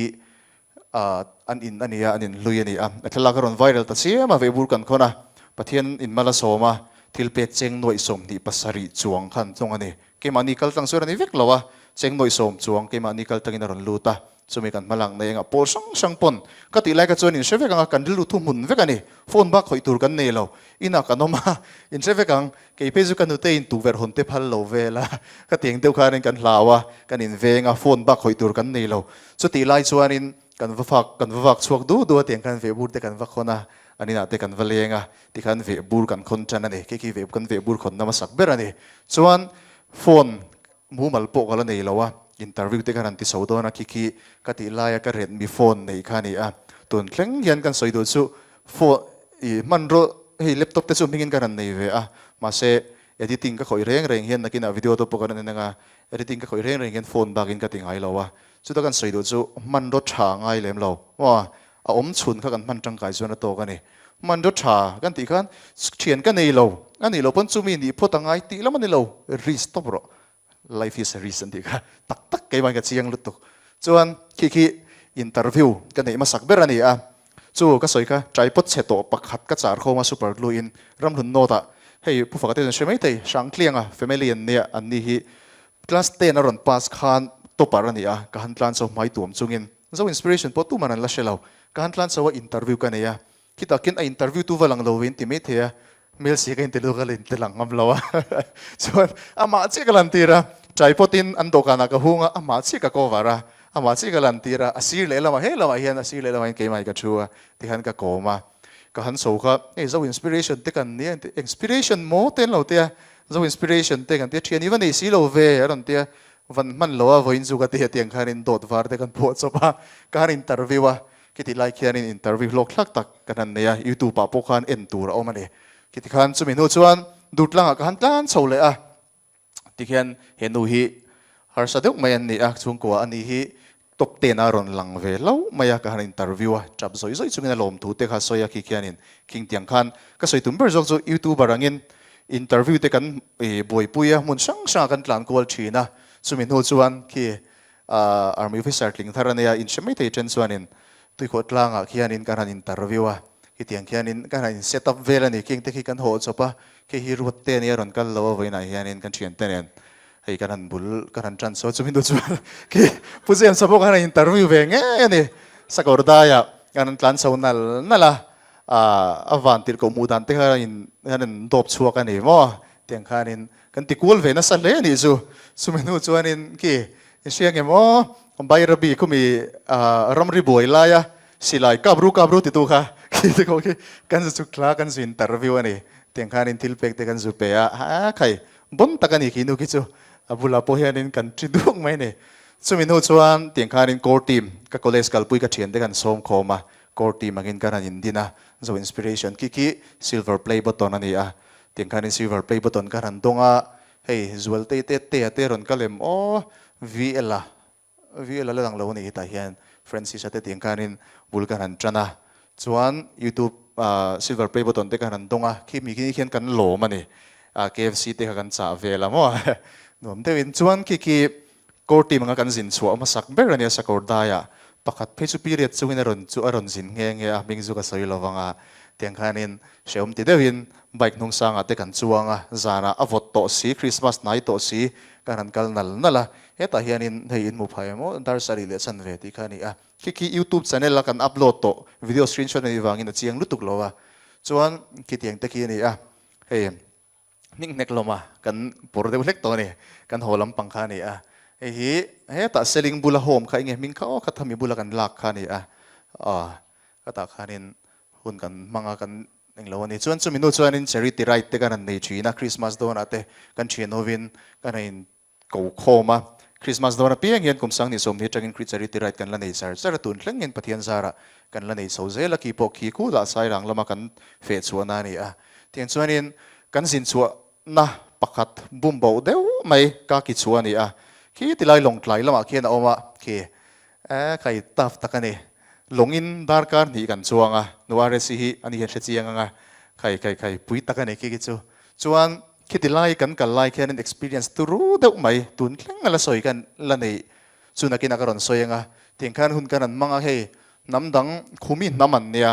an in a ni a, an in hlui a ni a, a thlalak a rawn viral ta chiam a, veh bur kan khawn a, Pathian in mal a sawm a, thil pek cheng nuaih 27 chuang khan tlawng a ni. Keimahni kal tlang chuan a ni vek lo a, cheng nuaih sawm chuang keimahni kal tlangin a rawn lut a, chumi kan hma lang nei anga pawl hrang hrang pawn ka tih lai kha chuan in hre vek ang a, kan rilru thuhmun vek a ni, phone bak khawih tur kan nei lo, inah kan awm a, in hre vek ang. Kei phei chu ka nute in tukverh hawn te phal lo vel a, ka tiang deuh khanin kan hlau a, kan inveng a, phone bak khawih tur kan nei lo. Chutih lai chuanin kan va fak, kan va vak chhuak du du a, tiang khan vehbur te kan va khawn a, an inah te kan va leng a, tikhan vehbur kan khawn tan a ni. Khi khi veh kan vehbur khawn na hmasak ber a ni. Chuan phone mumal pawh ka la nei lo a, interview te khan an ti chho dawn a, khi khi ka tih laia ka Redmi phone nei kha a ni a. Tun thleng hian kan sawi duh chu Phone i hmanraw hei laptop te chu hmingin ka rawn nei ve a, mahse editing ka khawih reng reng hian nakinah video te pawh ka rawn en anga editing ka khawih reng reng hian phone bakin ka ti ngai lo a, chuta kan sawi duh chu hmanraw tha ngai lem lo maw a awm chhun kha kan hman tangkai chuan a tawk a ni. Hmanraw tha kan tih khan thian ka nei lo a nih loh pawn chumi nih phawt a ngai tih lam a ni lo, risk tawp rawh. Life is a risk an tih kha tak tak keimah in ka chiang lutuk. Chuan khi khi interview ka neih hmasak ber a ni a, chu ka sawi kha tripod chhe tawh pakhat ka char khawm a super glue in ramhlun note ah hei Pu Faka te chuan hre maithei Hrangtlianga family an nia an ni hi class ten a rawn pass khan topper a ni a, ka han tlan chho hmai tuam chungin Zo inspiration pawh tuman an la hre lo, ka han tlan chho a interview ka nei a, Khitah khian a interview tu va lang lo ve in ti maithei a, hmel si ka inti lutuk a la inti lang ngam lo a. Chuan amah chiah ka lantir a, tripod in an dawhkanah ka hung a, amah chiah ka cover a, amah chiah ka lantir a, a sir lehlamah he lamah hian a sir lehlamah hian keimah hi ka thu a, tikhan ka kawm a. Ka han chho kha, hei Zo inspiration te kan nia inti, inspiration maw te an lo tia, Zo inspiration te kan tia, thian i va nei si lo ve a rawn tia, van hman lo a vawiin chu ka ti a tiang khanin dawt var te kan phuah chawp a, ka han interview a, Khiti lai khianin interview hlawk thlak tak kan han nei a, YouTube ah pawh khan en tur a awm a ni. Khiti khan chumi hnu chuan Durtlangah ka han tlan chho leh a, tikhian he nu hi harsa deuh mai an ni a, chhungkua a ni hi top ten a rawn lang ve hlauh mai a, ka han interview a, tap zawih zawih chungin a lawm thu te kha sawi a, khi khianin khing tiang khan ka sawi tum ber zawk chu YouTuber angin interview te kan buaipui a, hmun hrang hrangah kan tlan kual thin a, chumi hnu chuan khi Army officer tling thar a nia, inhre mai thei then chuanin tuikhuah tlangah khianin kan han interview a, khitiang khianin kan han in set up vel a ni, khing te khi kan haw chawp a, khi hi ruat te ania rawn kal lo a vawiinah hianin kan thiante nen hei kan han bul kan han tan saw chumi hnu chuan khi Pu James-a pawh kan han interview ve ngei a ni, Sakawr daiah kan han tlan chho nal nal a, a van tirh koh hmuh dan te kha in kan han dawp chhuak a ni maw, tiang khanin Kan ti kual ve nasa hle a nih chu. Chumi hnu chuanin khi i hria nge maw Bairabi khumi ramri buai laia silai kap ru kap ru titu kha khi te pawh khi kan zu chuk thla kan zu interview a ni. Tiang khanin thil pek te kan zu pe a, ha khai bon tak a ni khi nu khi chu a bulah pawh hianin kan thi duk mai a ni. Chumi hnu chuan tiang khanin core team ka college kalpui ka thiante kan sawm khawm a, core team angin kan han indin a, Zo Inspiration khi khi silver play button a ni a. Tiang khanin silver play button kha han dawng a, hei Zualtei te Tea te rawn kal em aw VL a, VL a la lang lo a nih hi tah hian Francis a te tiang khanin bul kan han tan a, chuan youtube silver play button te kha han dawng a, khi mi khi khian kan lawm a ni, KFC te kha kan chah vel a maw nuam deuhin chuan khi khi Core team anga kan zin chhuah hmasak ber a nia Sakawr daiah pakhat phei chu period chungin a rawn chu a rawn zin nghe nghe a, hming zu ka sawi lo vang a, tiang khanin hrehawm ti deuhin bike hnung sangah te kan chuang a, zanah a vawt tawh si, Christmas hnai tawh si kan han kal nal nal a, hetah hianin hei in hmu phai emaw dar sarih leh chhan ve tih kha a ni a, khi khi youtube channel a kan upload tawh video screenshot a nih vangin a chiang lutuk lo a, chuan khitiang te khi a ni a, hei. Hning hnek lawm a, kan pawr deuh hlek tawh a ni. Kan haw lampang kha a ni a. Hei hi hetah Seling bula home kha enge hming kha aw kha thami bula kan lak kha a ni a. Aw khatah khanin hun kan hmang a, kan englo a ni. Chuan chumi hnu chuanin charity ride te kan han nei thin a, Christmas dawnah te kan thian hovin kan han in Ko khawm a, Christmas dawn apiang hian kum sang ni 20 atangin Kri Charity Ride kan la nei char char a, tun thlengin Pathian zarah kan la nei chho zel a, khi pawh khi khulah Sairang lama kan feh chhuahna a ni a. Tiang chuanin kan zin chhuahna pakhat bum boh deuh mai ka ki chhuah a ni a, khi tilai Lawngtlai lamah khian a awm a, khi eh khai tough tak a ni. Lawngin darkar hnih kan chuang a, nu RSC hi ani hian hre chiang ang a, khai khai khai pui tak a ni khi khi chu. Chuan khiti lai kan kal lai khianin experience turu deuh mai tun thleng a la sawi khan la neih chu nakinah ka rawn sawi ang a, tiang khan hun khan an hmang a, hei hnam dang khumi hnam an nia,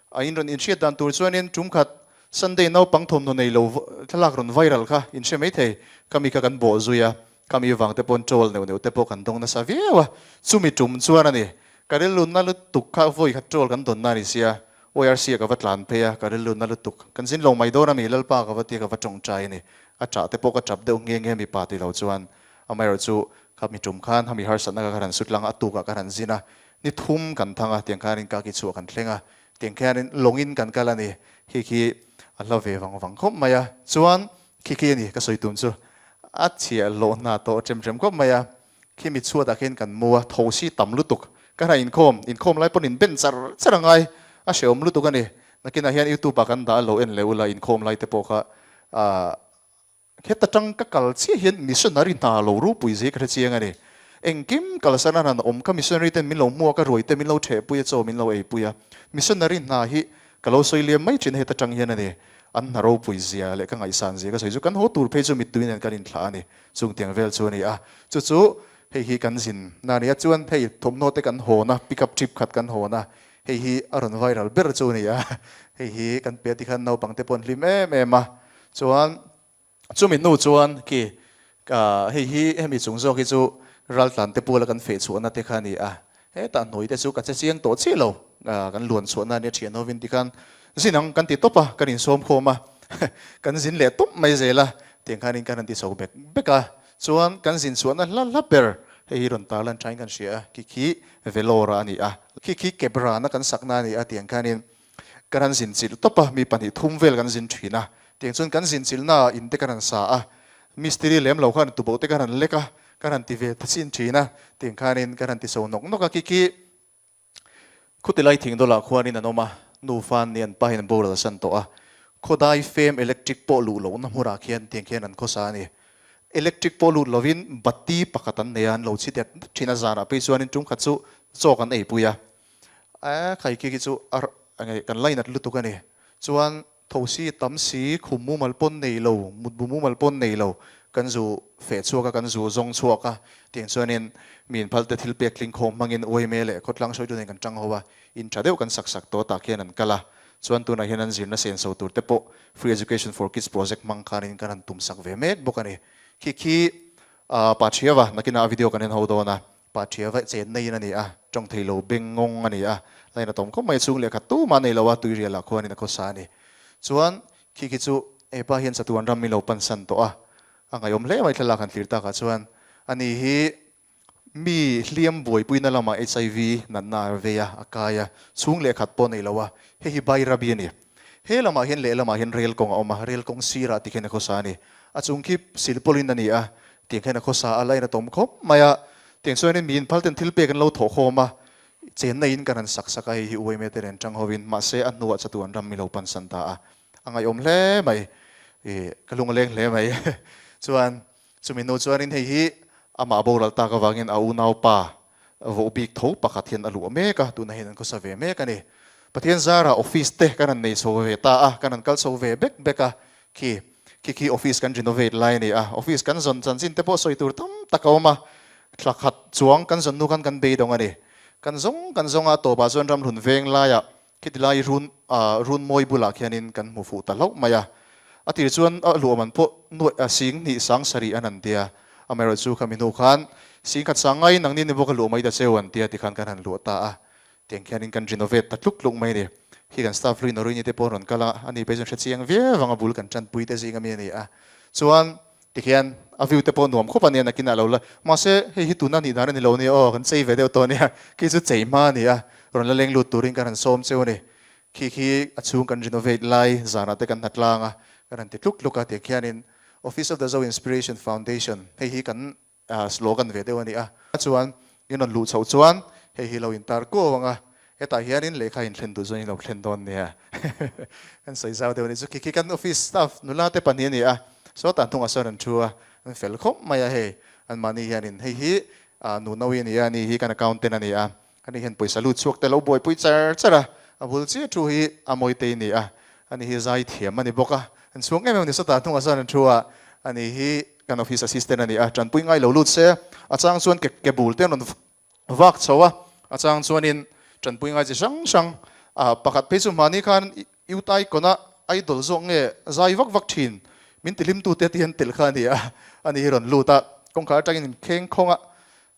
a in rawn inhriat dan tur chuanin tum khat Sunday naupang thawmhnaw nei lo thlalak rawn viral kha in hre maithei, khami kha kan bawh zui a, khami vang te paw'n troll neuh neuh te pawh kan dawng nasa viau a, chumi tum chuan a ni, ka rilrunna lutuk kha vawi khat troll kan dawnna a ni sia, YRC ah ka va tlan phei a, ka rilru na lutuk. Kan zin lo mai dawn a mi, Lalpa ka va tia ka va tawngtai a ni. A ṭah te pawh ka ṭap deuh nghe nghe mipa ti lo chuan. Amaherawh chu kha mi ṭum khan hami harsatna kha ka han sut lang a, a tukah ka han zin a, ni thum kan thang a, tiang khanin ka ki chhuah kan thleng a, tiang khianin lawngin kan kal a ni. Khi khi a hla ve vang vang khawp mai a. Chuan khi khi a ni ka sawi tum chu a chhiah hlawh hna tawh ṭem ṭem khawp mai a. Khi mi chhuatah khian kan mu a, tho si tam lutuk. Ka hna inkhawm, inkhawm lai pawn inben char char a ngai, a hrehawm lutuk a ni. Nakinah hian youtube ah kan dah a lo en leh ula inkhawm lai te pawh kha ah heta tang ka kal chiah hian missionary hna lo rupui zia ka hre chiang a ni. Engkim kalsan a hna awm kha missionary ten min lo hmu a, ka ruai te min lo thehpui a, chaw min lo eipui a. Missionary hna hi ka lo sawi liam mai thin a heta tang hian a ni. An hna ropui zia leh ka ngaihsan zia ka sawi chu kan haw tur phei chu mittui nen kan inthlah a ni. Chung tiang vel chu a ni a, chu chu hei hi kan zin na a ni a, chuan hei thawmhnaw te kan hawn a, pick up trip khat kan hawn a, hei hi a rawn viral ber chu a ni a, hei hi kan pe tikhan naupang te pawh an hlim em em a, chuan chumi hnu chuan khi hei hi hemi chung zawk hi chu raltlan te puala kan feh chhuahna te kha a ni a, Hetah hnuai te chu ka che chiang tawh chiah lo, kan luan chhuahna ania thian hovin tikhan zin ang kan ti tawp a, kan insawm khawm a, kan zin leh tawp mai zel a, tiang khanin kan han ti chho bek bek a, chuan kan zin chhuahna hla hla ber hei hi rawn tarlan thain kan hria a, khi khi Vellore a ni a, khi khi Kebrana kan sakna a ni a, tiang khanin kan han zin chilh tawp a, mi pahnih thum vel kan zin thin a, tiang chuan kan zin chilhnaah in te kan han sa a, mistiri lem lo khan tuboh te kan han lek a, kan han ti ve ta chin thin a, tiang khanin kan han ti so nawk nawk a, khi khi khutilai thing dawlah khuanin an awm a, nufa an nih an pahin an boral san tawh a, khawdai fem electric pawh luh lohna hmunah khian tiang khian an khawsa a ni. Electric pawh lut lovin bati pakhat an nei a, an lo chhi det thin a, zanah phei chuanin tum khat chu chaw kan eipui a, A khai khi khi chu a nge kan lainat lutuk a ni. Chuan thosi tam si khum mumal pawn nei lo, mutbu mumal pawn nei lo, kan zu feh chhuak a, kan zu zawng chhuak a. Tiang chuanin mi inphal te thil pek tling khawm hmangin uaime leh khawtlang hruaitu nen kan tang ho a, in tha deuh kan sak sak tawh tah khian an kal a. Chuan tunah hian an zirna senso tur te pawh Free Education for Kids project hmang khanin kan han tum sak ve mek bawk a ni. Khi khi Pa Thiava nakinah a video kan en ho dawn a. Pa ṭhia vaih chen neiin a ni a, ṭawng thei lo beng ngawng a ni a, line a tawm khawp mai a chhung lehkhat tumah nei lo a, tuirial ah khuanin a khawsa a ni. Chuan khi khi chu he pa hian chatuan ram min lo pansan tawh a, a ngaihawm hle mai thlalak han thlir takah chuan ani hi mi hliam buaipuina lamah HIV natna a vei a, a kai a, chhung lehkhat pawh nei lo a, hei hi Bairabi a ni. He lamah hian lehlamah hian rel kawng a awm a, rel kawng sirah tikhian a khawsa a ni. A chung khi silpawlin a ni a, tiang khian a khawsa a, line a tawm khawp mai a. Tiang chuanin miin phal ten thil pek an lo thawh khawm a, chenna in kan han sak sak a, hei hi uaime te nen tang hovin, mahse a hnuah chatuan ram mi lo pansan ta a, a ngaihawm hle mai. I ka lung a leng hle mai. Chuan chumi hnu chuanin hei hi amah boral tak avangin a unaupa voh bik tho pakhat hian a luah mek a, tunah hian an khawsa ve mek a ni. Pathian zarah office te kan han nei chho ve ta a, kan han kal chho ve bek bek a, khi khi khi office kan renovate lai a ni a, office kan zawn chanchin te pawh sawi tur tam tak a awm a, thla khat chuang kan zawn hnu khan kan beidawng a ni. Kan zawng kan zawng a, tawpah chuan ramhlun veng laiah Khiti lai run run mawi bulah khianin kan hmu fuh ta hlauh mai a. A tir chuan a luah man pawh nuaih a sing hnih sang sarih an han tia. Amaherawh chu khami hnu khan sing khat sang ngaiin nangni ni bawk a luah mai ta cheu an tia tikhan kan han luah ta a. Tiang khianin kan renovate ta tluk tluk mai a ni. Khi kan staff hlui Norini te pawh an rawn kal a, ani phei chuan hre chiang viau ang a bul kan tanpui te zing ami a ni a. Chuan Tikhian a view te pawh nuam khawp a nia nakinah lo la. Mahse hei hi tuna nih dan a ni lo nia aw, kan chei ve deuh tawh nia. Khi chu chei hma a ni a, rawn la leng lut turin kan han sawm cheu a ni. Khi khi a chhung kan renovate lai zanah te kan hna tlang a, kan han ti tluk tluk a. Tikhianin Office of the Zo Inspiration Foundation hei hi kan slogan ve deuh a ni a. Chuan in rawn luh chhoh chuan hei hi lo intar kuau ang a, hetah hianin lehkha inthlen duh chuan in lo thlen dawn nia. Kan sawi zau deuh a ni chu. Khi khi kan office staff nula te pahnih a ni a, sawtah hnungah sawn an thu a, an fel khawp mai a hei. Anmahni hianin hei hi Nunawi a ni a, ani hi kan accountant a ni a, Ani hian pawisa lut chhuak te lo buaipui char char a, a bul chiah thu hi a Mawitei ni a, ani hi zai thiam a ni bawk a, an chhuang em em a ni sawtah hnungah chuan an thu a, ani hi kan office assistant a ni a, tanpui ngai lo lut se, a chang chuan ke ke bul te an rawn vak chho a, a chang chuanin tanpui ngai chi hrang hrang ah pakhat phei chu hmani khan Youth Icon a idol zawk nge zai vak vak thin min tihlim tute te hian telh kha a ni a, ani hi rawn lut a, kawngkhar atangin in kheng khawng a,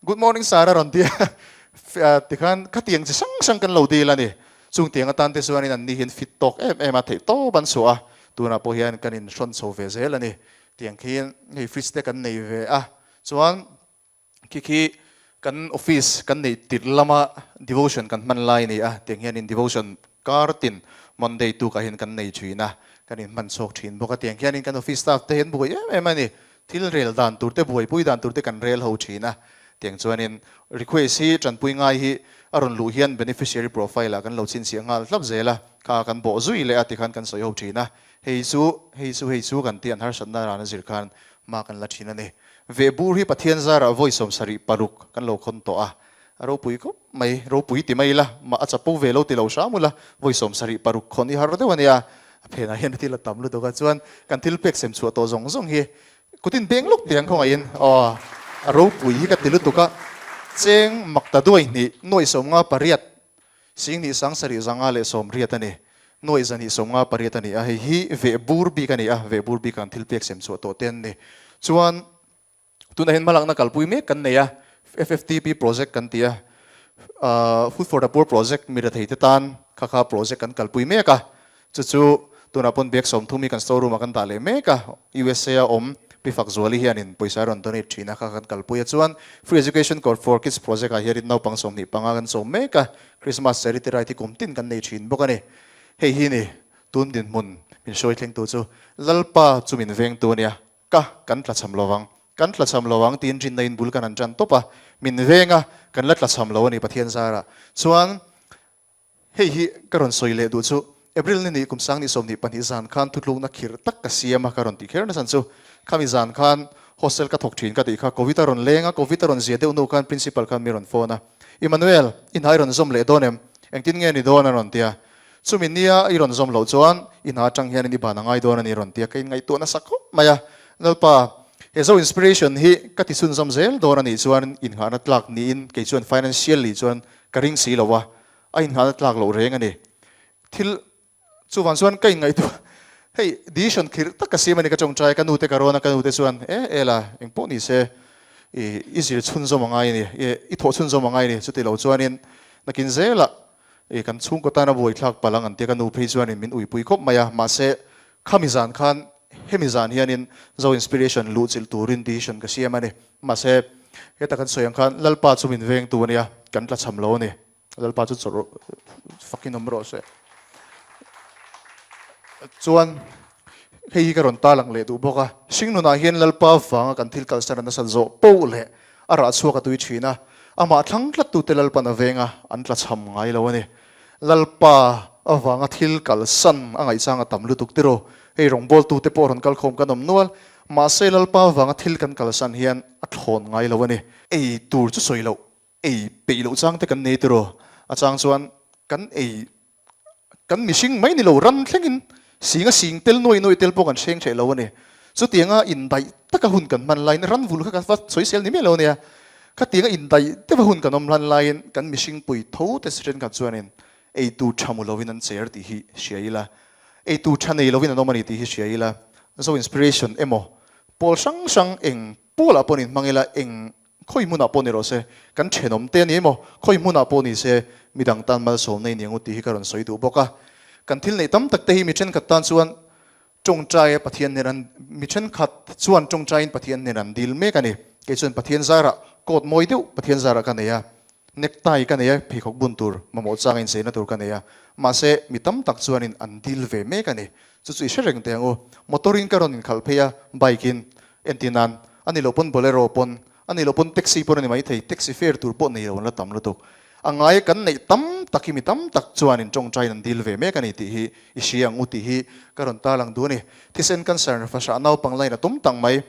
Good morning sir a rawn ti a, tikhan khatiang chi hrang hrang kan lo dil a ni. Chung tiang atan te chuanin anni hian fit tawk em em a, theih tawp an chhuah a, tunah pawh hian kan inhrawn chho ve zel a ni. Tiang khian hei fridge te kan nei ve a, chuan khi khi kan office kan neih tirh lama devotion kan hman lai a ni a, tiang hianin devotion kar tin Monday tukah hian kan nei thin a, kan inhman chhuak thin bawk a, tiang hianin kan office staff te hian buai em em a ni. Thil rel dan tur te buaipui dan tur te kan rel ho thin a, tiang chuanin request hi tanpui ngai hi a rawn luh hian beneficiary profile ah kan lo chhinchhiah nghal hlap zel a, kha kan bawh zui leh a tikhan kan sawi ho thin a, hei chu hei chu hei chu kan tih an harsatna ran a zir khan hma kan la thin a ni. Vehbur hi Pathian zarah vawi 76 kan lo khawn tawh a, a ropui khawp mai, ropui ti mai ila, mah a chapo ve lo ti lo hram ula, vawi 76 khawn i har deuh a nia, A phenah hian thil a tam lutuk a, chuan kan thil pek sem chhuah tawh zawng zawng hi kutin beng lawk teh ang khawngaihin aw a ropui hi ka ti lutuk a, cheng mak ta duai hnih nuaih 58 sing hnih sang sarih zanga leh 80 a ni, nuaih zahnih 58 a ni a, hei hi veh bur bik a ni a, veh bur bik ah an thil pek sem chhuah tawh te an ni. Chuan Tunah hian hmalakna kalpui mek kan nei a, FFTP project kan ti a, Food for the Poor project mi rethei te tan kha kha project kan kalpui mek a, chu chu tunah pawn bag 30 hi kan store room ah kan dah leh mek a, USA a awm Pi Fakzuali hianin pawisa a rawn donate thin a kha kan kalpui a, chuan Free Education for Kids project ah hianin naupang 25 kan sawm mek a, Christmas charity ride hi kum tin kan nei thin bawk a ni. Hei hi ni tun dinhmun min hruai thlengtu chu Lalpa chu min vengtu a nia. Ka kan tlachham lo ang, kan tlachham lo ang tiin rinna in bul kan han tan tawp a, min veng a, kan la tlachham lo a ni Pathian zarah. Chuan hei hi ka rawn sawi leh duh chu, April ni nih kum sang ni 22 zan khan thutlukna khirh tak ka siam a, ka rawn tih kher nasa chu, khami zan khan hostel ka thawk thin ka tih kha Covid a rawn leng a, Covid a rawn zia deuh hnu khan principal khan mi rawn phone a, Emmanuel, i hna i rawn zawm leh dawn em? Engtin nge ni dawn? a rawn ti a. Chumi nia i rawn zawm loh chuan i hna atang hianin i ban a ngai dawn a ni rawn ti a, ka inngaihtuah nasa khawp mai a. Lalpa, he Zo Inspiration hi ka ti chhunzawm zel dawn a nih chuan innghahna tlak niin kei chuan financially chuan ka ring si lo a, a innghahna tlak loh reng a ni. Thil chuvang chuan ka inngaihtuah, hei decision khirh tak ka siam a ni ka tawngtai a, ka nute ka rawn a, ka nute chuan e ela engpawh ni se i zir chhunzawm a ngai a ni, i thawh chhunzawm a ngai a ni, chuti lo chuanin nakin zelah I kan chhungkaw tana buaithlak palh ang an tia ka nu phei chuanin min uipui khawp mai a, mahse khami zan khan hemi zan hianin Zo Inspiration luhchilh turin decision ka siam a ni. Mahse heta kan sawi ang khan Lalpa chu min vengtu a nia, kan tlachham lo a ni. Lalpa chu chawrh fakin awm rawh se. Chuan hei hi ka rawn tarlang leh duh bawk a, hringnunah hian Lalpa vanga kan thil kalsan a nasat zawh poh leh A rah chhuak a tui thin a, amah thlang tlattute Lalpan a veng a, an tlachham ngai lo a ni. Lalpa avanga thil kalsan a ngaihchang a tam lutuk tiraw. Hei rawngbawltute pawh rawn kalkhawm kan awm nual. Mahse Lalpa avanga thil kan kalsan hian a thlawn ngai lo a ni. Ei tur chu sawi loh, ei peih loh chang te kan nei tiraw. A chang chuan kan ei Kan mihring mai ni lo ram thlengin singa sing tel nuai nuai tel pawh kan hreng hreh lo a ni. Chutianga indaih taka hun kan hman laiin ran vul kha kan va sawisel ni miah lo a nia. Khatianga indaih deuha hun kan awm hlan laiin kan mihring pui tho te thenkhat chuanin eitur tha mu lovin an cher tih hi hria ila, eitur tha nei lovin an awm a ni tih hi hria ila, Zo Inspiration emaw pawl hrang hrang eng pawlah pawh in hmang ila eng Khawi hmunah pawh ni rawh se, kan thenawm te a ni emaw, khawi hmunah pawh ni se, midang tan malsawmna i ni ang u tih hi ka rawn sawi duh bawk a. Kan thil neih tam tak te hi mi thenkhat tan chuan tawngtaia Pathian hnen an, mi thenkhat chuan tawngtaiin Pathian hnen an dil mek a ni. Kei chuan Pathian zarah coat mawi deuh Pathian zarah ka nei a, necktie ka nei a, pheikhawk bun tur mamawh changa incheina tur ka nei a, mahse mi tam tak chuanin an dil ve mek a ni. Chu chu i hre reng teh ang u. Motor in ka rawn inkhalh phei a, bike in, Entir nan, a ni loh pawn Bolero pawn, a ni loh pawn taxi pawn a ni maithei, taxi fare tur pawh nei lo an la tam lutuk. A ngai kan neih tam tak hi mi tam tak chuanin tawngtaiin an dil ve mek a ni tih hi i hria ang u tih hi ka rawn tarlang duh a ni. Thisen cancer fahrah naupang line a tum tak mai.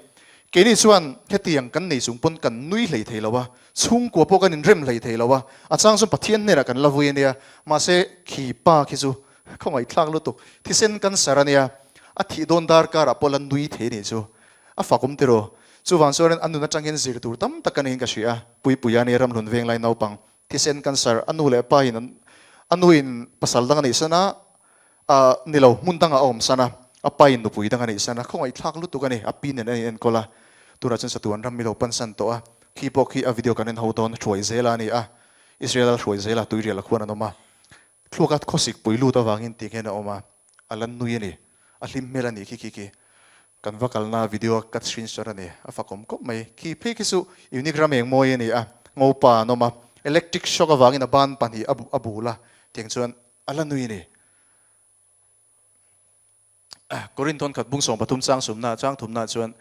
Keini chuan hetiang kan nei chung pawn kan nui hlei thei lo a, chhungkua pawh kan inrem hlei thei lo a, a chang chuan Pathian hnenah kan la vui a nia, mahse khi pa khi chu Khawngaihthlak lutuk. Thisen cancer a nia, a thih dawn dar karah pawh la nui thei nih chu. A fak awm tiraw? Chuvang chuanin a nun atangin zir tur tam tak ka niin ka hria a. Puipuia nia ramhlun veng lai naupang thisen cancer a nu leh pa in an a nu in pasal dang a neih san a, ah ni lo hmun dangah a awm san a, a pa in nupui dang a neih san a, khawngaihthlak lutuk a ni. A pi nen a inenkawl a, tunah chuan satuan ram mi lo pan san tawh a, khi pawh khi a video kan en ho dawn hruai zela a ni a, Israel a hruai zela tuirial a khuan an awm a. Thluaka khawsik pui lut avangin tih hian a awm a, a la nui a ni. A hlim hmel a nih khi khi khi. Kan va kalna video ka screenshot a ni, a fakawm kawp mai. Khi phei khi chu unique ram eng mawi a ni a, ngopa an awm a, electric shock avangin a ban pahnih a bul a, tiang chuan a la nui a ni. Korin thawnkhat bung 13 chang sumna chang thumna chuan,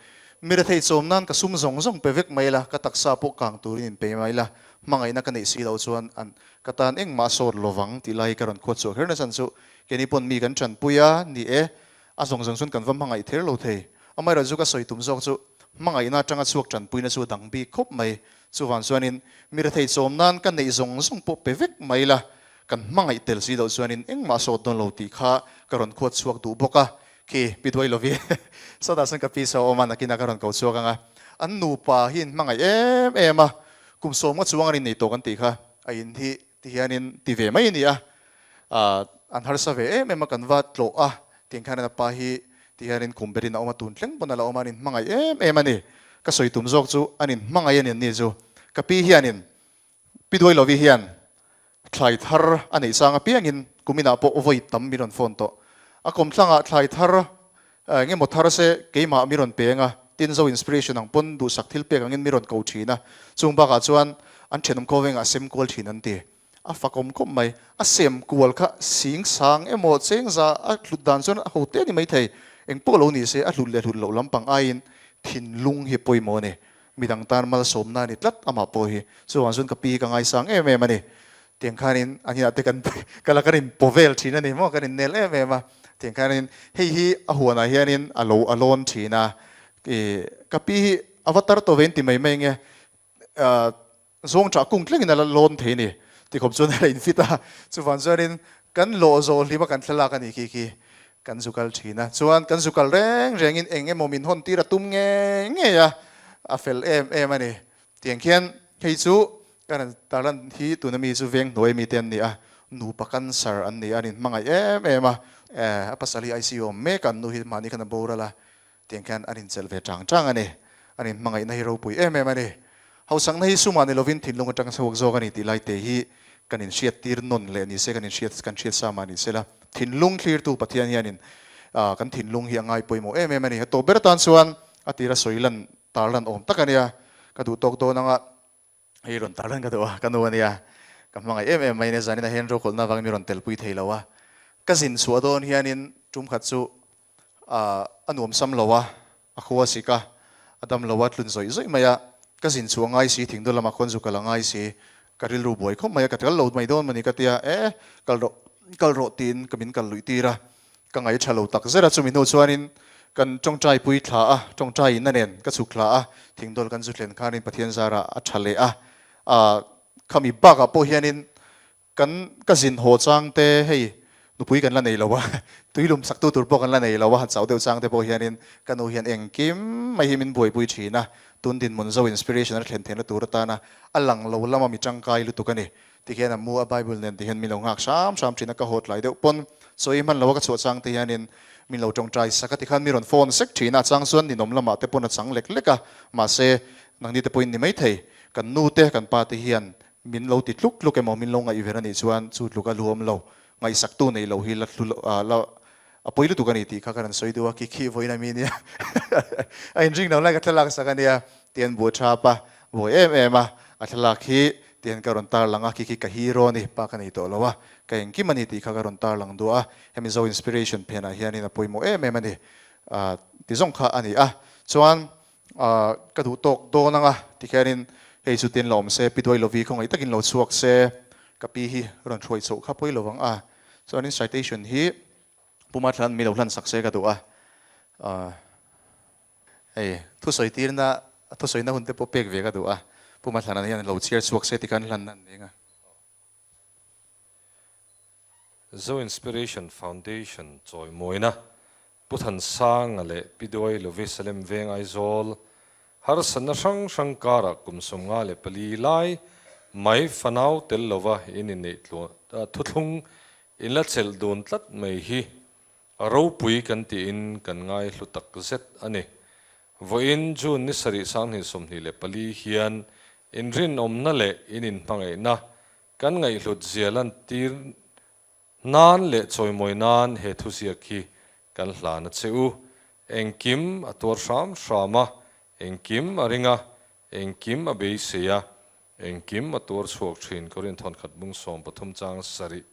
Mi rethei chawm nan ka sum zawng zawng pe vek mai la, ka taksa pawh kang turin in pe mai la, hmangaihna ka neih si loh chuan an ka tan engmah sawt lovang tih lai hi ka rawn khuat chhuah kher nachan chu keini pawn mi kan tanpui a ni e, a zawng zawng chuan kan va hmangaih ther lo thei. Amaherawhchu chu ka sawi tum zawk chu hmangaihna atanga chhuak tanpuina chu a dang bik khawp mai. Chuvang chuanin mi rethei chawm nan ka neih zawng zawng pawh pe vek mai la, Kan hmangaih tel si loh chuanin engmah sawt dawn lo tih kha ka rawn khuat chhuak duh bawk a, khi pi duai lovi sawtah chuan ka pi saw awm a, nakinah ka rawn ko chhuak ang a, an nupa hi in hmangaih em em a, kum sawm nga chuang an innei tawh kan tih kha a in hi ti hianin ti ve mai a ni a, an harsa ve em em a kan va tlawh a, tiang khan a pa hi ti hianin kum berin a awm a, tun thleng pawn a la awm a, an inhmangaih em em a ni, ka sawi tum zawk chu an inhmangaih a ni an ni chu, ka pi hianin Pi Duailovi hian thlai thar a neih sang apiangin kuminah pawh vawi tam mi rawn phone tawh. A kawmthlangah thlai thar eng emaw thar se keimah mi rawn peng a, tin Zo Inspiration ang pawn duhsak thil pek angin mi rawn ko thin a, chung bakah chuan an thenawm khawvengah sem kual thin an ti. A fakawm khawp mai. A sem kual kha sing sang emaw chengza a hlut dan chuan a ho te a ni maithei. Engpawh lo ni se a hlut leh hlut loh lampang aiin thinlung hi pawimawh a ni. Midang tan malsawmna a ni tlat amah pawh hi. Chuvang chuan ka pi hi ka ngaisang em em a ni. Tiang khanin an inah te kan ka la kan inpaw vel thin a ni maw, kan innel em em a. Tiang khanin hei hi a huanah hianin a lo a lawn thin a. Ih ka pi hi a va tar tawh ve in ti mai mai nge. Zawng ṭah kung tlengin a la lawn thei a ni. Tikhawp chuan a la infit a, chuvang chuanin kan lawh zawh hlim a kan thlalak a ni khi khi kan zu kal ṭhin a. Chuan kan zu kal reng rengin eng emaw min hawn tir a tum ngei ngei a, a fel em em a ni. Tiang khian hei chu ka rawn tarlan hi tuna mi chu veng hnuai mite an ni a, nupa cancer an ni a, an inhmangaih em em a. A pasal hi ICU awm mek a, an nu hi mahni khan a boral a, Tiang khian an inchelh ve chang chang a ni. An inhmangaihna hi ropui em em a ni. Hausakna hi sumah ni lovin thinlung atanga chhuak zawk a ni tih lai te hi kan inhriat tir nawn leh ni se, kan inhriat kan hriat sa mah ni se la, thinlung thlirtu Pathian hianin kan thinlung hi a ngai pawimawh em em a ni. A tawp ber atan chuan a tira sawi lan tar lan awm tak a nia, ka duh tawk dawn anga Hei rawn tar lan ka duh a, ka nu a nia, ka hmangaih em em mai nia, zaninah hian rokhawlhna avangin mi rawn telpui thei lo a, ka zin chhuah dawn hianin tum khat chu a nuam sam lo a, a khua sik a, a dam lo a, tlun zawih zawih mai a, ka zin chhuah ngai si, thingdawl lamah khawn zu kal a ngai si, ka rilru buai khawp mai a, ka kal lo mai dawn mawni ka tia, e kal rawh. kal rawh tiin ka min kal luih tir a, ka ngaih tha lo tak zet a, chumi hnu chuanin kan tawngtai pui thla a, tawngtai inna nen ka chhuk thla a, thingdawl kan zu thlen khanin Pathian zarah a tha leh a, ah khami bakah pawh hianin Kan ka zin haw chang te hei nupui kan la nei lo a, tuilum saktu tur pawh kan la nei lo a, han chauh deuh chang te pawh hianin ka nu hian engkim mai hi min buaipui thin a, tun dinhmun zo inspiration a thlen theihna tur atana a lang lo lama mi tangkai lutuk a ni. Tikhian a mu a Bible nen tihian min lo nghak hram hram thin a, ka hawt lai deuh pawn sawi hman lo a ka chhuah chang te hianin min lo tawngtai sak a, tikhan mi rawn phone sek thin a, a chang chuan ninawm lamah te pawn a chang lek lek a, mahse nangni te pawhin ni maithei kan nu te kan pa te hian Min lo ti tluk tluk emaw min lo ngaihven a nih chuan chu tluk a luam lo, ngaihsaktu nei lo hi la hlu la a pawi lutuk a ni tih kha ka rawn sawi duh a, ki khih vawiin a mi nia a inring lo lai ka thlalak sak a nia tian buai thap a, buai em em a, a thlalak hi tian ka rawn tarlang a, khi khi ka hero a ni, pa ka nei tawh lo a, ka engkim a ni tih kha ka rawn tarlang duh a, hemi Zo Inspiration phenah hianin a pawimawh em em a ni ti zawng kha a ni a, chuan Ahh ka duh tawk dawn anga tikhianin hei chu tin la awm se, Pi Duailovi khawngaih takin lo chhuak se, ka pi hi rawn hruai chhoh kha pawi lovang a, chuanin citation hi Pu Mathlan mi lo hlan sak se ka duh a, ahh hei thusawi tirna thusawina hun te pawh pek ve ka duh a, Pu Mathlana hian lo chhiar chhuak se tikhan hlan an eng a. Zo Inspiration Foundation chawimawina Pu Thansanga leh Pi Duai Lovi Salem Veng Aizawl harsatna hrang hrang karah kum 54 lai mai fanau tel lova in inneih thuthlung in la chelh dun tlat mai hi a ropui kan tiin kan ngai hlu tak zet a ni. Vawiin June ni sarih 2024 hian inrinawmna leh in inhmangaihna kan ngaihhlut zia lantir nan leh chawimawi nan he thuziak hi kan hlan a che u. Engkim a tuar hram hram a, engkim a ring a, engkim a beisei a, engkim a tuar chhuak thin Korin thawnkhat bung 13 chang sarih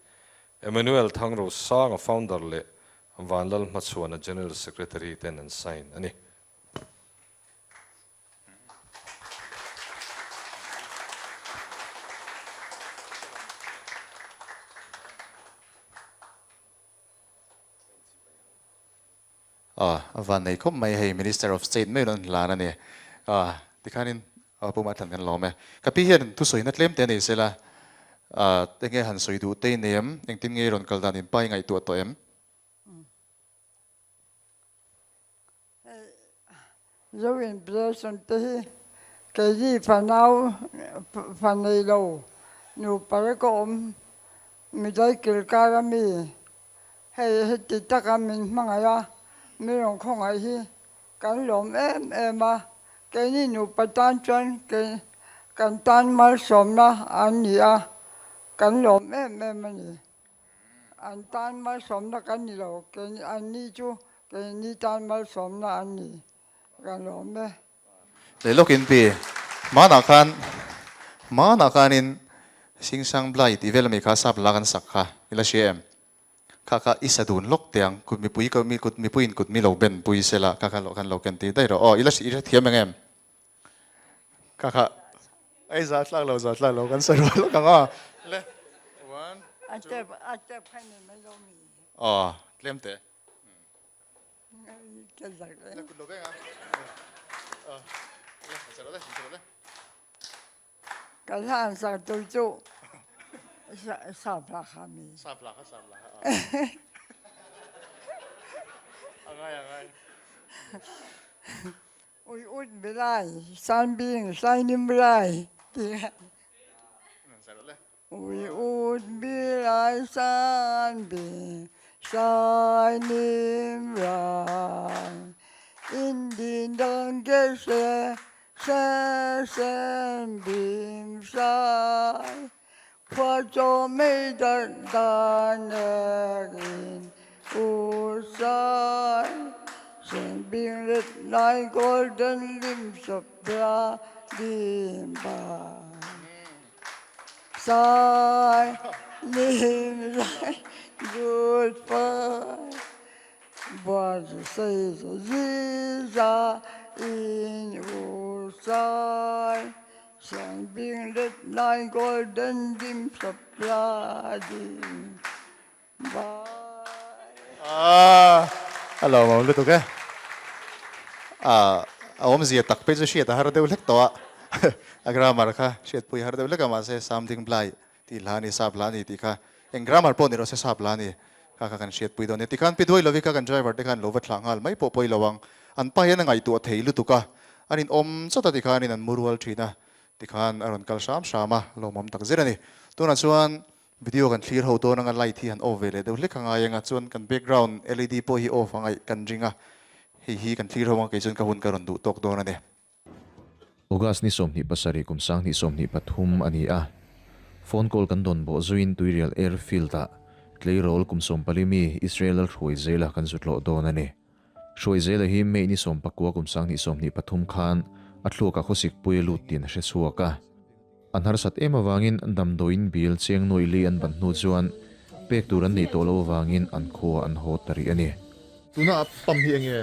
Emmanuel Thangrosanga founder leh Vanlal Hmachhuana General Secretary ten an sign a ni. A van nei khawp mai hei Minister of State mai rawn hlan a ni. A tikhanin Pu Mathlan kan lawm e. Ka pi hian thusawina tlem te a nei sela enge han sawi duh te i nei em? Engtin nge i rawn kal dan in pa i ngaihtuah tawh em? Zo inspiration te hi keini fanau fa nei lo nupa lek a awm midai kilkar a mi hei heti taka min hmangaih a mi rawn khawngaih hi kan lawm em em a keini nupa tan chuan kei kan tan malsawmna an ni a kan lawm em em a ni. An tan malsawmna kan ni lo, kei an ni chu keini tan malsawmna an ni ka lawm e. Leh lawkin pi, hmanah khan, hmanah khanin Singsang Blai tih vel ami kha sap la kan sak kha i la hria em? Kha kha i sa dun lawk teh ang, kut mipui ka mi kut mipuiin kut mi lo ben pui se la, kha kha kan lo ken tih daih rawh aw, i la i hrethiam eng em? Kha kha ai za tlak lo za tlak lo kan sawi rual lawk ang aw. Le one A step a step kha ni mai lo mi. Aw tlem te. Ka zak e. Le kut lo veng a. Aw le sa lo le sa lo le. Ka hlan sak tur chu sap la kha mi. Sap la kha sap la kha. Angai angai. Ui ut bilai, sanbing sainim bilai ti Ui ut bilai sanbing sainim rai Indin dang ge se se sen bim sai Khua cho mei dat dan in u sai Sen bing ret nai golden lim sop bra dim ba Sai lim sai good bye Buan sei zi za in u sai Siang bing let nai golden dim sop la ding. Bye. A lawmawm lutuk e. A awmzia tak phei chu hriat a har deuh hlek tawh a, a grammar kha hriatpui a har deuh hlek a mahse something blai tih hla a ni, sap hla a ni tih kha eng grammar pawh ni rawh se sap hla a ni kha kha kan hriatpui dawn nia. Tikhan Pi Duai Lovi kha kan driver te khan lo va thlah nghal mai pawh pawi lo ang, an pa hian a ngaihtuah thei lutuk a, an inawm chawt a tikhanin an mu rual thin a, tikhan a rawn kal hram hram a, lawmawm tak zet a ni. Tunah chuan Video kan thlir ho dawn anga light hi han off ve leh deuh hlek a ngai anga chuan kan background led pawh hi off a ngaih kan ring a, hei hi kan thlir ho anga kei chuan ka hun ka rawn duh tawk dawn a ni. August ni 27 kum 2023 a ni a, phone call kan dawn bawh zuiin Tuirial Airfield ah tleirawl kum 14 mi Israel Lalhruai Zela kan zu tlawh dawn a ni. Hruai Zela hi May ni 19 kum 2023 khan a thluak ah khawsik pui a lut tiin a hre chhuak a. An harsat em avangin damdawiin bil cheng nuaih li an ban hnu chuan pek tur an neih tawh loh avangin an khua an haw ta rih a ni. Tuna a pump hi enge?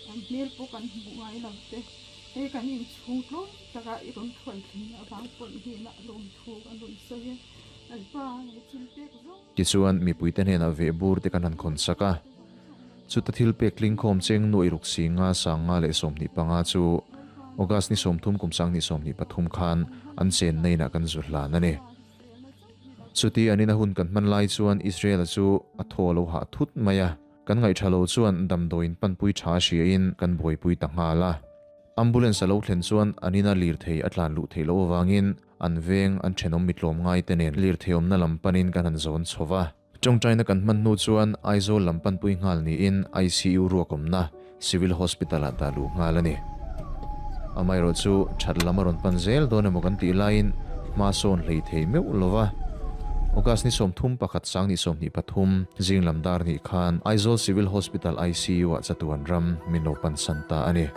An hmel pawh kan hmuh ngai lo te, hei kan inchhung tlawm taka i rawn thuai thleng avang pawh hnenah lawmthu kan rawn sawi a, Lalpa he thil pek zawng. Tichuan, mipuite hnenah veh bur te kan han khawn sak a. Chuta thil pek tlingkhawm cheng nuaih ruk si nga sang nga leh 25 chu August ni 30 kum 2023 khan an chenna inah kan zu hlan a ni. Chuti an ina hun kan hman lai chuan Israel-a chu a thaw a lo hah thut mai a. Kan ngaihṭha lo chuan damdawiin panpui ṭha hriain kan buaipui ta nghal a. Ambulance a lo thlen chuan an ina lirthei a tlan luh theih loh avangin An veng, an thenawm mitlawm ngai te nen lirthei awmna lam panin kan han zawn chho va. Tawngtaina kan hman hnu chuan Aizawl lam panpui nghal niin ICU ruak awmna Civil Hospital ah dah luh nghal a ni. Amaherawh chu that lam a rawn pan zel dawn emaw kan tih laiin hma sawn hlei thei meuh lo va. August ni 31 2023 zing lam dar hnih khan Aizawl Civil Hospital ICU ah chatuan ram min lo pansan ta a ni.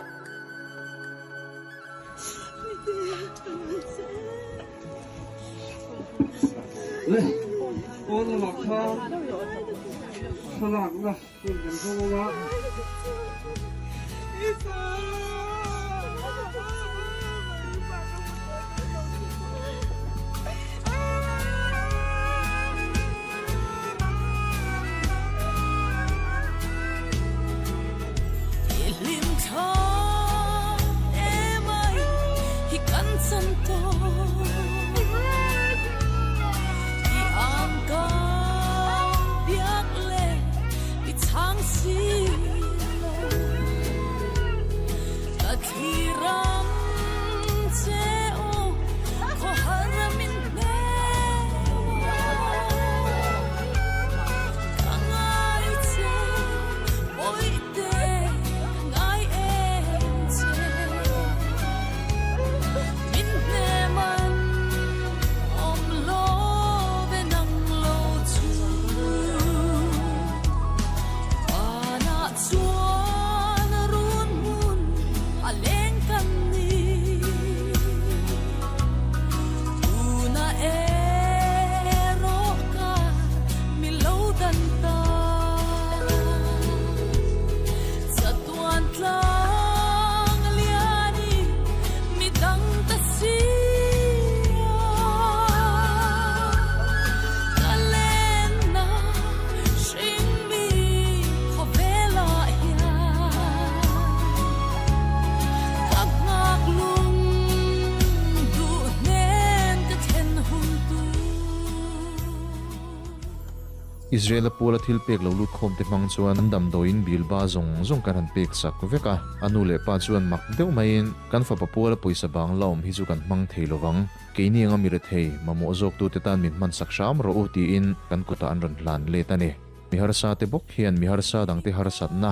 Israel-a puala thil pek lo lut khawm te hmang chuan an damdawiin bil ba zawng zawng kan han pek sak vek a. A nu leh pa chuan mak deuh maiin, Kan fapa puala pawisa bang la awm hi chu kan hmang thei lovang. Keini anga mi rethei, mamawh zawktute tan min hman sak hram rawh u tiin kan kutah an rawn hlan let a ni. Mi harsa te bawk hian mi harsa dangte harsatna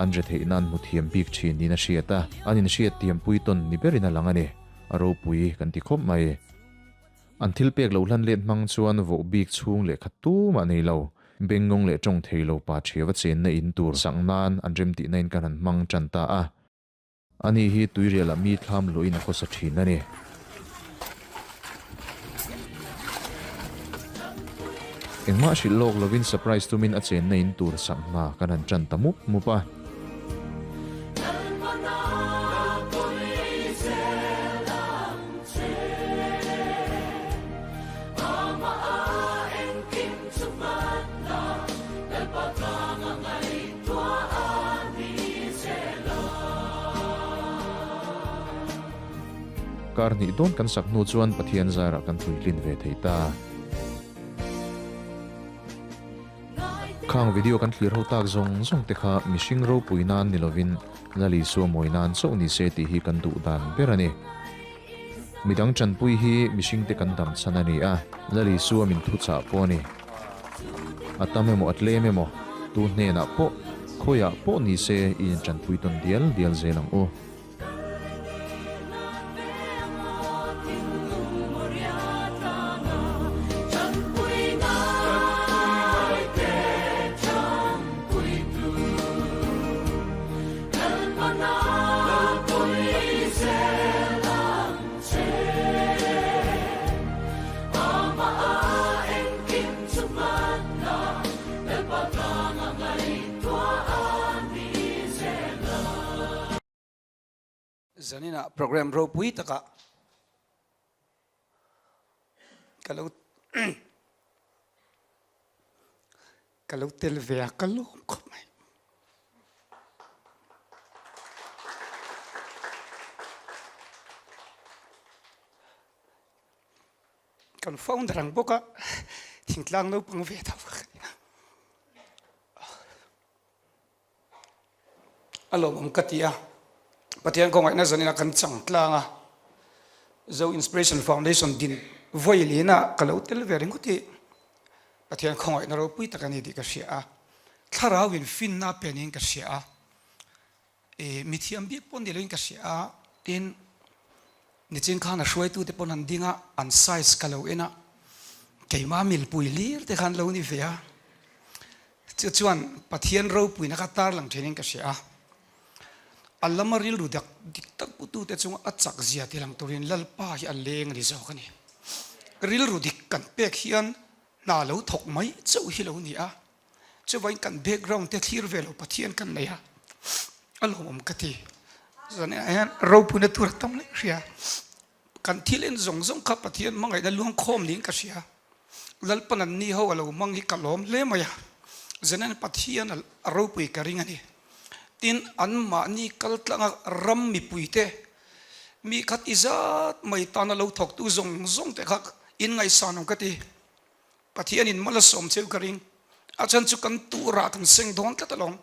an retheih nan hmu thiam bik thin niin a hriat a, an inhriat tiampui tawn ni berin a lang a ni. A ropui kan ti khawp mai. An thil pek lo hlan let hmang chuan voh bik chhung leh khat tumah nei lo, bengngawng leh tawng thei lo pa thiava chenna in tur sak nan an remtihna in kan han hmang tan ta a. Ani hi tuirialah mi thlam luhin a khawsa thin a ni. Engmah hrilh lawk lovin surprise tumin a chenna in tur sak hna kan han tan ta mup mup a. Kar hnih dawn kan sak hnu chuan Pathian zarah kan puitlin ve thei ta. Khang video kan thlir ho tak zawng zawng te kha mihring ropui nan ni lovin Lal Isua mawi nan chauh ni se tih hi kan duh dan ber a ni. Midang tanpui hi mihring te kan dam chhan a ni a, Lal Isua min thuchah pawh a ni. A tam emaw a tlem emaw, tu hnenah pawh, khawiah pawh ni se i intanpui tawn dial dial zel ang u. Zaninah program ropui takah ka lo ka lo tel ve a, ka lawm khawp mai. Kan founder ang bawk a, thingtlang naupang ve tho ka ni a. A lawmawm ka ti a, Pathian khawngaihna zanin a kan chang tlang a, Zo Inspiration Foundation din vawi lina ka lo tel ve ringawt hi Pathian khawngaihna ropui tak a ni tih ka hria a, thlarau in finna a pe niin ka hria a, e mithiam bik pawh ni loin ka hria a, tin nichin khan a hruaitute pawn an ding a, an size ka lo en a, keimah milpui hlir te khan lo ni ve a. Chu chuan Pathian ropuina kha tarlang thenin ka hria a, a lama rilru dak dik tak putute chunga a chak zia ti lang turin Lalpa hi a leng a ni zawk a ni. Rilru dik kan pek hian hna lo thawk mai chauh hi lo ni a, chuvain kan background te thlir ve lo Pathian kan nei a, a lawmawm ka ti. Zanah hian ropuina tur a tam leh hria. Kan thil en zawng zawng kha Pathian hmangaihna luangkhawm niin ka hria. Lalpan an ni ho a lo hmang hi ka lawm hle mai a, Zenan Pathian a ropui ka ring a ni. Tin, anmahni kal tlanga ram mipuite, mi khat i zat mai tana lo thawktu zawng zawng te kha in ngaihsan awm ka ti. Pathianin mal a sawm cheu ka ring. A chhan chu kan tuhrah kan seng dawn tlat alawm.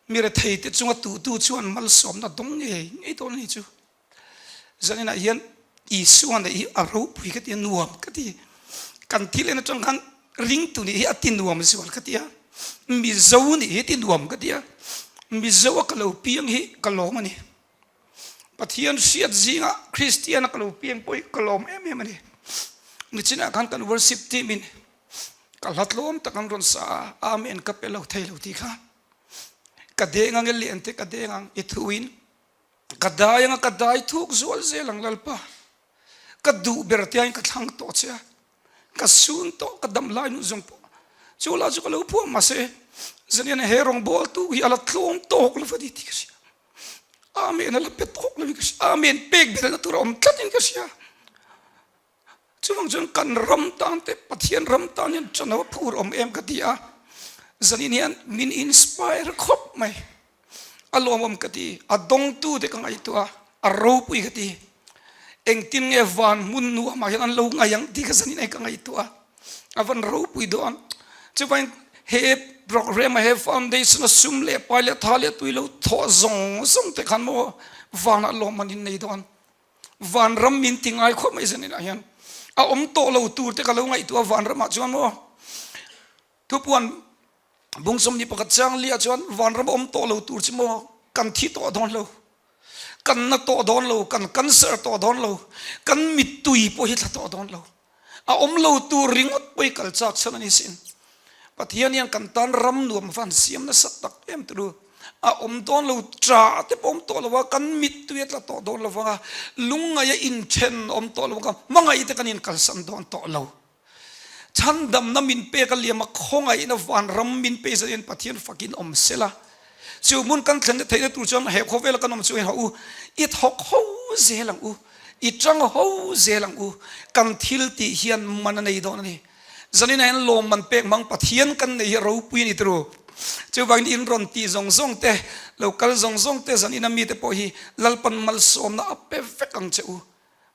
Mi retheite chunga tuhtu chuan malsawmna dawng ngei ngei dawn a ni chu. Zaninah hian Isua neih hi a ropui ka ti a, nuam ka ti. Kan thil en atang khan ringtu nih hi a ti nuam zual ka ti a, Mizo nih hi a ti nuam ka ti a, Mizo a ka lo piang hi ka lawm a ni. Pathian hriat zingah Kristian a ka lo piang pawh hi ka lawm em em a ni. Nichinah khan kan worship team in ka hla tlawm tak an rawn sa a, Amen ka pe lo thei lo tih kha. Ka deng ang e lian te ka deng ang i thuin Ka dai anga ka dai thuk zual zel ang Lalpa. Ka duh ber te aiin ka thlang tawh che a, ka sun tawh ka dam lai nun zawng pawh chu la chu ka lo phuah mahse zanian he rawngbawltu hi a la tlawm tawk lo va ni tih ka hria. Amen a la pe tawk lo in ka hria. Amen pek belhna tur a awm tlat in ka hria. Chuvang chuan kan ram tan te Pathian ram tan hian chano phur awm em ka ti a, zanin hian min inspire khawp mai. A lawmawm ka ti, a dawngtu te ka ngaihtuah a, a ropui ka ti. Engtin nge van hmun nuamah hian an lo ngai ang tih ka zanin ai ka ngaihtuah a, a van ropui dawn. Chuvangin he programme a he foundation a sum leh pai leh tha leh tui lo thawh zawng zawng te khan maw vanah lawmman in nei dawn. Vanram min ti ngai khawp mai zanin ah hian a awm tawh lo tur te ka lo ngaihtuah a vanramah chuan maw thupuan bungsawm ni pakhat chiang liah chuan vanram a awm tawh lo tur chu maw kan thi tawh dawn lo kan na tawh dawn lo kan cancer tawh dawn lo kan mittui pawh hi thla tawh dawn lo A awm lo tur ringawt pawh i kal chak chhan a ni sin. Pathian hian kan tan ram nuam van siam nasa tak em tulu. A awm dawn lo, ṭah te pawh awm tawh lo a, kan mittui a tla tawh dawn lo vang a, lungngaih a inthen awm tawh lo vang a, hmangaih te kan inkalsan dawn tawh lo. Chhandamna min pek a liam a, khawngaihna van ram min pe zat hian Pathian fakin awm sela. Chu hmun kan thlen theihna tur chuan he khawvela kan awm chu hei u, i thawk ho zel ang u. I tang ho zel ang u, kan thil tih hian man a nei dawn a ni. Zanin ah hian lawmman pek hmang Pathian kan nei hi a ropui a ni turu. Chuvangin in rawn tih zawng zawng te, lo kal zawng zawng te, zanin a mite pawh hi Lalpan malsawmna a pe vek ang che u.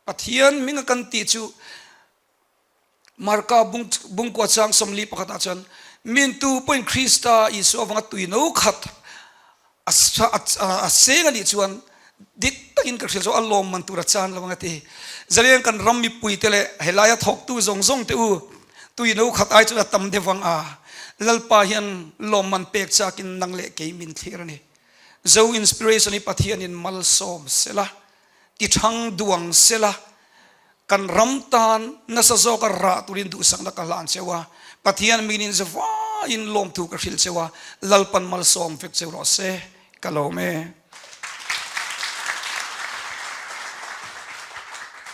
Pathian hminga kan tih chu Marka bung bungkua chang 41 ah chuan min tu pawhin Krista Isua avanga tui no khat a a seng a nih chuan dik takin ka hrilh chu a lawm man tur a chan lo ang a ti. Zalian kan ram mipui te leh helaia thawktu zawng zawng te u tui no khat ai chuan a tam deuh ang a, Lalpa hian lawm man pek chakin nang leh kei min thlir a ni. Zo Inspiration hi Pathianin malsawm sela, ti thang duang sela, kan ram tan nasa zawka rah turin duhsakna ka hlan cheu a, Pathian minin zavaiin lawmthu ka hrilh cheu a, Lalpan malsawm vek cheu rawh se, ka lawm e.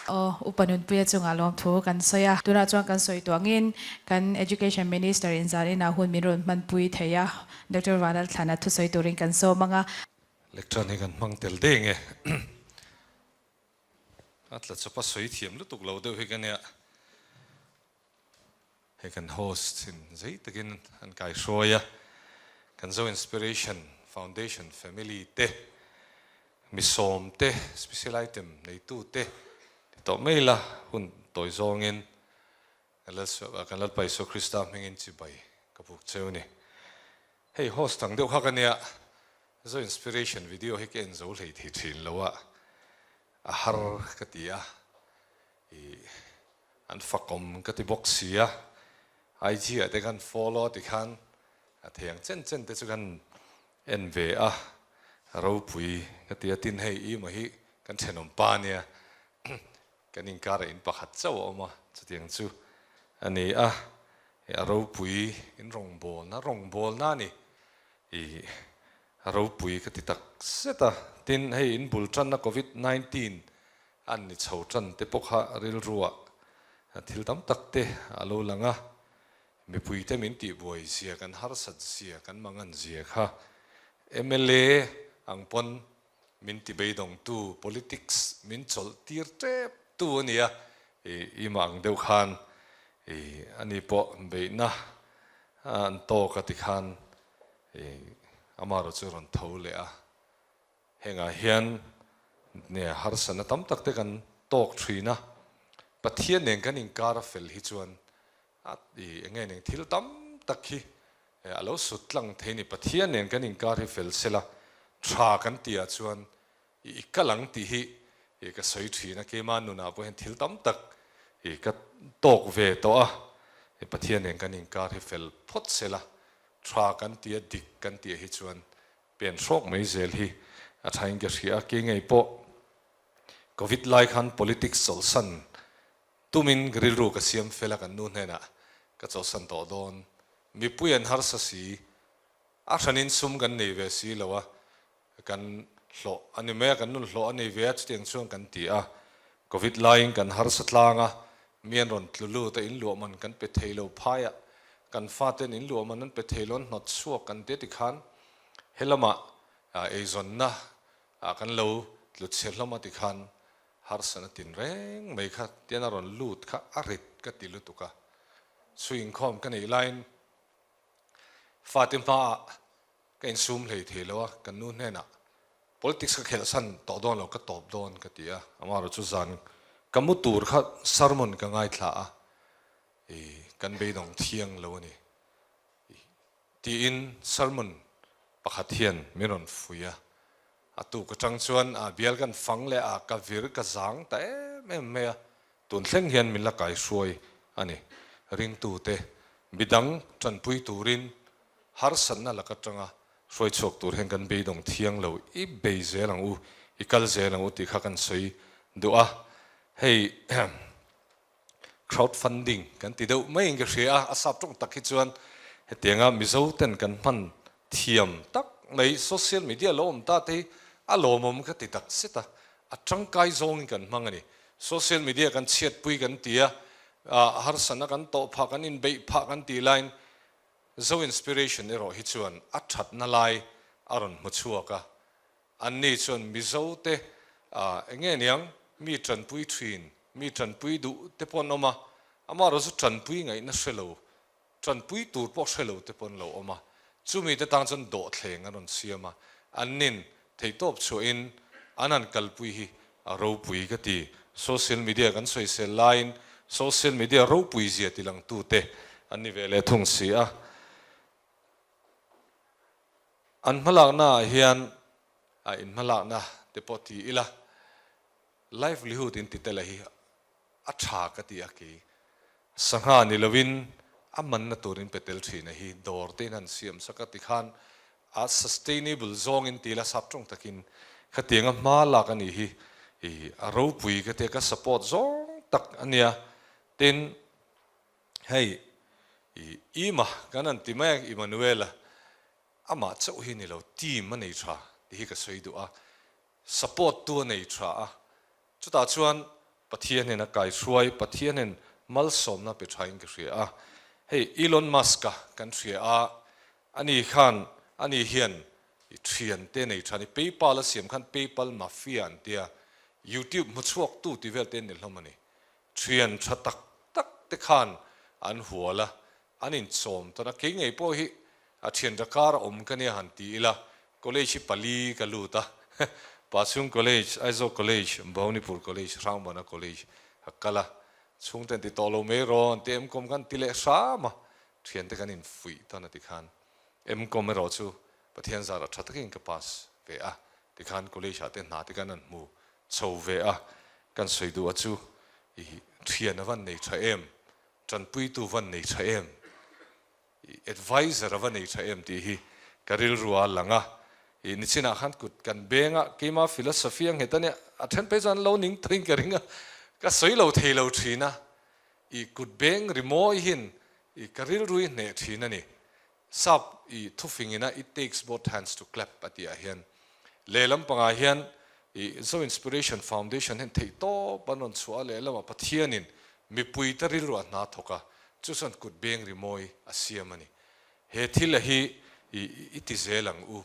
Aw, Upa Nunpuia chungah lawmthu kan sawi a, tunah chuan kan sawi tuangin kan Education Minister in zan inah hun min rawn hmanpui thei a, Doctor Vanlalthlana thusawi turin kan sawm ang a. Lectern hi kan hmang tel deng e. A tla chawp a sawi thiam lutuk lo deuh hi ka nia. Hei kan host in zei takin an kai hruai a, kan Zo Inspiration Foundation family te, mi sawm te, special item neitu te ti tawh mai la hun tawi zawngin kan Lalpa Isua Krista hmingin chibai ka buk cheu ni. Hei host ang deuh kha ka nia, Zo Inspiration video hi ka en zo hlei thei thin lo a, a har ka ti a, ih an fakawm ka ti bawk si a, IG ah te khan follow ti khan a thei ang chen chen te chu kan en ve a, ropui ka ti a, tin hei i maw hi kan thenawm pa nia, Kan inkarah in pakhat chauh a awm a, chutiang chu a ni a, a ropui in rawngbawlna, rawngbawlna a ni, ih a ropui ka ti tak zet a, tin hei in bul tanna covid 19 an ni chho tan te pawh kha rilruah thil tam tak te a lo lang a, mipuite min tihbuai zia, kan harsat zia, kan mangan zia kha mla ang pawn Min ti beidawngtu politics min chawlh tir tep tu a nia, i mah ang deuh khan i ani pawh beihna an tawk a ti khan i amarawh chu rawn tho leh a, hengah hian nia harsatna tam tak te kan tawk thin a, Pathian nen kan inkar a fel hi chuan A i enge ning thil tam tak hi a lo sut tlang thei ni. Pathian nen kan inkar hi fel sela tha kan tih ah chuan i i kal ang tih hi i ka sawi thin a, keima nunah pawh hian thil tam tak i ka tawk ve tawh a, i Pathian nen kan inkar hi fel phawt sela tha kan tih a dik kan tih ah hi chuan pen hrawk mai zel hi a thain ka hria a, kei ngei pawh Covid lai khan politics chawlhsan Tumin rilru ka siam fel a kan nu hnenah ka chawlhsan tawh dawn. Mipui an harsa si, a hranin sum kan nei ve si lo a, kan hlawh a ni mai a, kan nun hlawh a nei ve a, chutiang chuan kan ti a. Covid laiin kan harsa tlang a, mi an rawn tlu lut a, in luah man kan pe thei lo phai a, kan faten in luah man an pe thei lo, an hnawt chhuak kan ti a tikhan helamah eizawnna kan lo tlu chhe hlawm a tikhan Harsana tin reng mai kha tian a rawn lut kha a rit ka ti lutuk a, chhui inkhawm ka neih laiin fate hmaah ka insum hlei thei lo a, kan nu hnenah politics ka khelh san tawh dawn lo ka tawp dawn ka ti a, amaherawhchu chu zan ka mu tur kha sermon ka ngaithla a, ih kan beidawng thiang lo a ni. Tiin sermon pakhat hian min rawn fui a, a tuk atang chuan a bial kan fang leh a, ka vir ka zang ta em em mai a, tun thleng hian min la kaihruai a ni. Ringtute midang tanpui turin harsatna lak atanga hruai chhuak tur hian kan beidawng thiang lo, i bei zel ang u, i kal zel ang u tih kha kan sawi duh a, hei Crowd funding kan ti deuh maiin ka hria a, a sap tawng tak hi chuan hetianga Mizo ten kan hman thiam tak mai social media lo awm ta te hi a lawmawm ka ti tak zet a, a tangkai zawngin kan hmang a ni. Social media kan chhiatpui kan ti a, harsatna kan tawh phah kan inbeih phah kan tih laiin Zo Inspiration erawh hi chuan a thatna lai a rawn hmu chhuak a, Anni chuan Mizo te eng nge niang mi tanpui thin, mi tanpui duh te pawh an awm a, amaherawh chu tanpui ngaihna hre lo, tanpui tur pawh hre lo te pawh an lo awm a, chumi te tan chuan dawhthleng an rawn siam a, annin theihtawp chhuahin an han kalpui hi A ropui ka ti. Social media kan sawisel laiin social media ropui zia tilangtute an ni ve leh thung si a. An hmalakna ah hian a in hmalakna te pawh ti ila, livelihood in ti tela hi a tha ka ti a kei. Sangha ni lovin a manna tur in pe tel thin a hi dawr te in han siam sak a tikhan a sustainable zawng in ti ila sap tawng takin khatiang a hma lak a nih hi a ropui ka ti a ka support zawng tak a nia. Tin. Hei, i Ima kan han ti mai a, Immanuela, amah chauh hi ni lo, team a nei tha tih hi ka sawi duh a, support tu a nei tha a, chutah chuan Pathianin a kaihruai, Pathianin malsawmna pe thain ka hria a. Hei, Elon Musk-a kan hria a, ani khan, ani hian i thiante nei tha ni, PayPal a siam khan PayPal Mafia an tia, YouTube hmuchhuaktu tih vel te an ni hlawm a ni. Thian tha tak tak te khan an hual a, an inchawm tawn a, kei ngei pawh hi a thian tha kar a awm ka nia han ti ila, college hi pali ka lut a, Pachhung College, Aizawl College, Bhawanipur College, Hrangbana College ka kal a, chhungte an ti tawh lo mai rawh an ti M-com khan ti leh hram a, thiante kan infuih tawn a tikhan M-com erawh chu Pathian zarah tha takin ka pass ve a, tikhan college ah te hna te khan an hmu Chho ve a, kan sawi duh a chu i thian a van nei tha em, tanpuitu van nei tha em, i adviser a va nei tha em tih hi ka rilru a lang a, i nichinah khan kut kan beng a, keima philosophy a nghet a nia, a then phei chuan an lo ning tawhin ka ring a, ka sawi lo thei lo thin a, i kut beng rimawi hin i ka rilru i hneh thin a ni. Sap i thufingina it takes both hands to clap a tih ah hian lehlam pangah hian i Zo Inspiration Foundation hian theihtawp an rawn chhuah a, lehlamah Pathianin mipuite rilruah hna thawk a, chu chuan kut beng rimawi a siam a ni. He thil a hi i i ti zel ang u,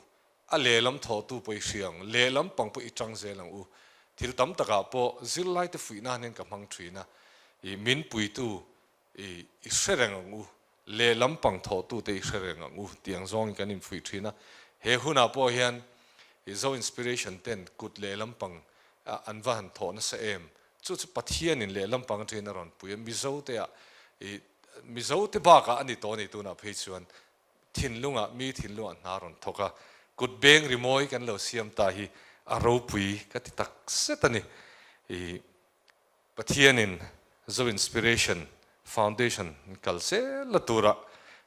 a lehlam thawhtu pawh i hria ang, lehlam pang pawh i tang zel ang u. Thil tam takah pawh zirlaite fuih nan hian ka hmang thin a, i min puitu I i hre reng ang u, lehlam pang thawhtute i hre reng ang u tih ang zawngin kan infuih thin a. He hunah pawh hian i Zo Inspiration ten kut lehlam pang an va han thawh nasa em? Chu chu Pathianin lehlam pang atangin a rawn pui a, Mizote ah i Mizote bakah a ni tawh a ni tunah phei chuan thinlungah mi thinlungah hna rawn thawk a, kut beng rimawi kan lo siam ta hi a ropui ka ti tak zet a ni. I Pathianin Zo Inspiration Foundation kal zel la tura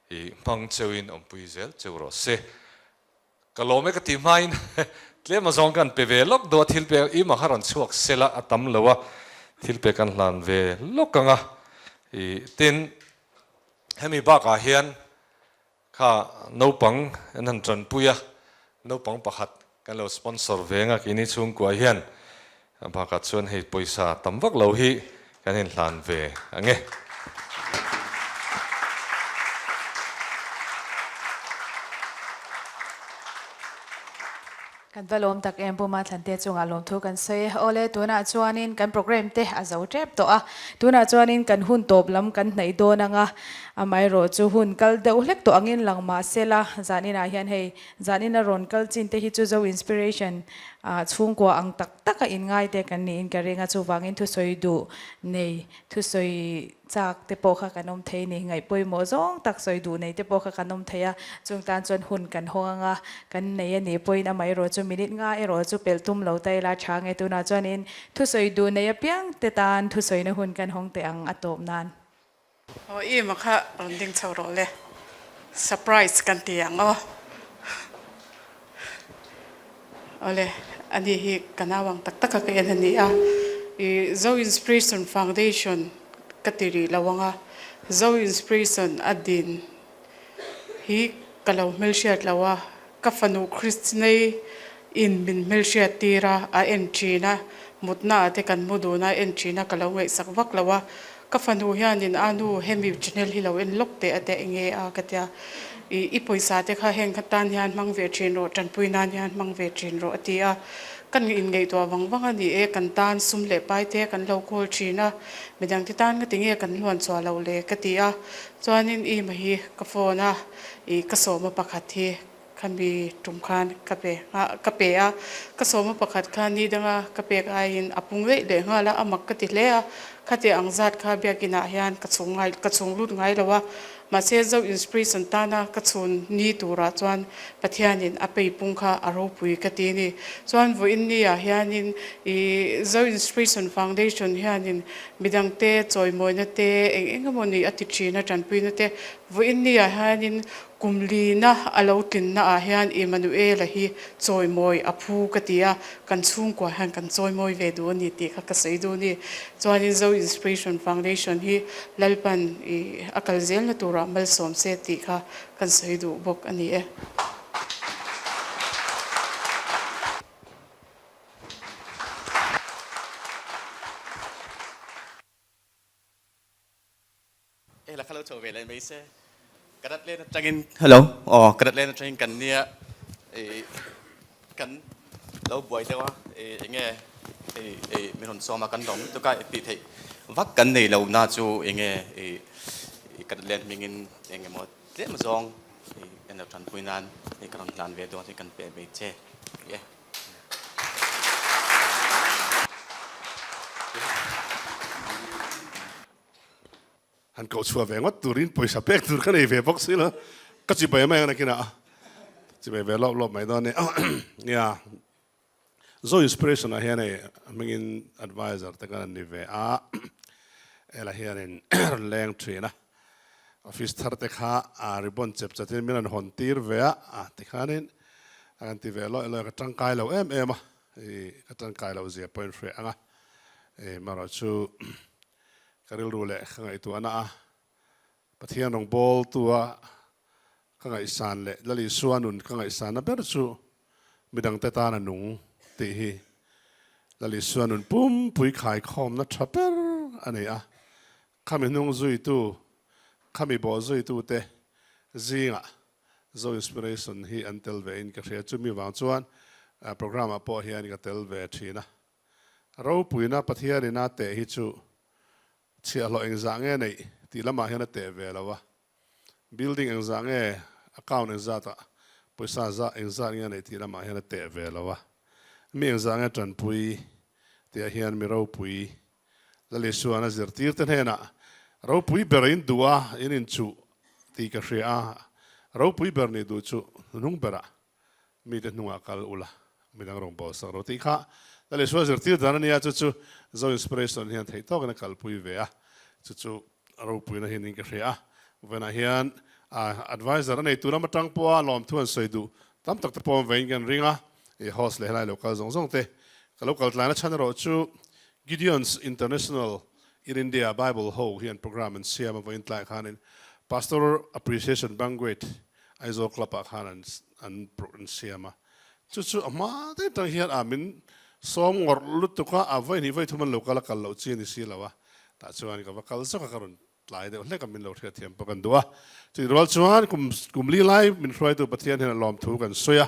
i hmang cheuin awmpui zel cheu rawh se. Ka lawm e ka ti hmain tlem azawng kan pe ve lawk duh a, thil pek i mah a rawn chhuak sela a tam lo a, thil pek kan hlan ve lawk ang a. I tin hemi bakah hian Kha naupang an han tanpui a, naupang pakhat kan lo sponsor ve anga keini chhungkua hian bakah chuan hei pawisa tam vak lo hi kan inhlan ve ang e. Kan va lawm tak em Puma Thlante chungah lawmthu kan sawi e. Awle tunah chuanin kan program te a zo tep tawh a, tunah chuanin kan hun tawp lam kan hnaih dawn ang a, amaherawh chu hun kal deuh hlek tawh angin lang mah se la, zaninah hian hei zanin a rawn kal chin te hi chu Zo Inspiration ah chhungkua ang tak tak a inngai te kan niin ka ring a, chuvangin thusawi duh nei thusawi Chak te pawh kha kan awm thei ni, ngaih pawimawh zawng tak sawi duh nei te pawh kha kan awm thei a, chung tan chuan hun kan hawng ang a, kan nei a nih pawhin amah erawh chu minute nga erawh chu pelh tum lo ta ila tha nge tunah chuanin thusawi duh nei apiang te tan thusawina hun kan hawng teh ang a tawp nan. Aw Ima kha rawn ding chho rawh le, surprise kan ti ang aw. Awle, ani hi ka nau ang tak taka ka en a ni a, i Zo Inspiration Foundation ka ti rih lo ang a, Zo Inspiration a din hi ka lo hmelhriat lo a, ka fanu Christinei in min hmelhriat tir a, a en thin a, mutna ah te kan mu dun a, en thin a ka lo ngaihsak vak lo a, Ka fanu hianin a nu hemi channel hi lo en lawk teh a teh nge a ka tia, i i pawisa te kha heng kha tan hian hmang ve thin rawh, tanpui nan hian hmang ve thin rawh a ti a. Kan inngaihtuah vang vang a ni e, kan tan sum leh pai te kan lo kawl thin a, midang te tan ka ti nge kan hluan chhuah loh le ka ti a, chuanin i ma hi ka phone a, i ka sawma pakhat hi. Khami tum khan ka pe ka pe a, ka sawma pakhat kha ni danga ka pek aiin a pung daih leh nghal a, a mak ka ti hle a, khati ang zat kha biakinah hian ka chhung ngai ka chhung lut ngai lo a, mahse Zo Inspiration tana ka chhun ni turah chuan Pathianin a pei pung kha a ropui ka ti a ni. Chuan vawiin ni ah hianin ih Zo Inspiration Foundation hianin midangte chawimawina te eng eng emaw ni a ti thin a tanpuina te vawiin ni ah hianin Kum lina a lo tlinna ah hian Emmanuel-a hi chawimawi a phu ka ti a, kan chhungkua hian kan chawimawi ve duh a ni tih kha ka sawi duh a ni. Chuanin Zo Inspiration Foundation hi Lalpan i a kal zelna turah malsawm se tih kha kan sawi duh bawk a ni e. Ela kha lo chho ve leh mai se. Ka rat len atangin hello aw ka rat len atangin kan nia i kan lo buai deuh a i enge i i min rawn sawm a kan lawm lutuk a tih theih vak kan nei lo na chu enge i i ka rat len hmingin eng emaw tlem zawng i kan lo tanpui nan i ka rawn hlan ve dawn hi kan pe mai che e. Han koh chhuah ve ngawt turin pawisa pek tur ka nei ve bawk si lo. Ka chibai mai ang nakinah a chibai ve lawp lawp mai dawn a ni. Nia, Zo Inspiration ah hian hei hmingin advisor te kan ni ve a, hela hianin rawn leng thin a, office thar te kha ribbon chep chatin min rawn hawn tir ve a, tikhanin a kan ti ve lawih lawih a, ka tangkai lo em em a, ka tangkai loh zia pawhin hreh ang a, marawh chu Ka rilru leh ka ngaihtuahna a Pathian rawngbawltua ka ngaihsan leh Lal Isua nun ka ngaihsanna ber chu midangte tana nung tih hi Lal Isua nun pumpui khaikhawmna tha ber a ni a. Khami hnung zuitu, khami bawh zuitute zingah Zo Inspiration hi an tel ve in ka hria. Chumi vang chuan programme ah pawh hian ka tel ve thin a. Ropuina Pathianin a teh hi chu chhiahhlawh engzah nge neih tih lamah hian a teh ve lo a, building engzah nge, account engzatah pawisa zah engzat nge neih tih lamah hian a teh ve lo a, mi engzah nge tanpui tihah hian mi ropui Lal Isuan a zirtirte hnenah ropui ber in duh a, in inchuh tih ka hria a, ropui ber nih duh chu hnung berah Mite hnungah kal ula, midang rawn bawl sak rawh tih kha Lal Isua zirtir dan a nia, chu chu Zo Inspiration hian theih tawkin a kalpui ve a, chu chu ropuina hi niin ka hria a. Vawiinah hian advisor a neitu lam atang pawha lawmthu an sawi duh tam tak te pawh awm vein kan ring a, i host leh helai lo kal zawng zawng te ka lo kal tlaina chhan erawh chu Gideon's International in India Bible ho hian programme an siam a, vawiin tlaiah khanin Pastor Appreciation Banquet Aizawl Club ah khan an an an siam a, chu chu a hma daih atang hian a min sawm ngawrh lutuk a, a vawi hnih vawi thum an lo kal a kal loh chi a ni si lo a, tah chuan ka va kal zawk a ka rawn tlai deuh hlek a min lo hriatthiam pawh kan duh a, chutih rual chuan kum kum li lai min hruaitu Pathian hian a lawmthu kan sawi a,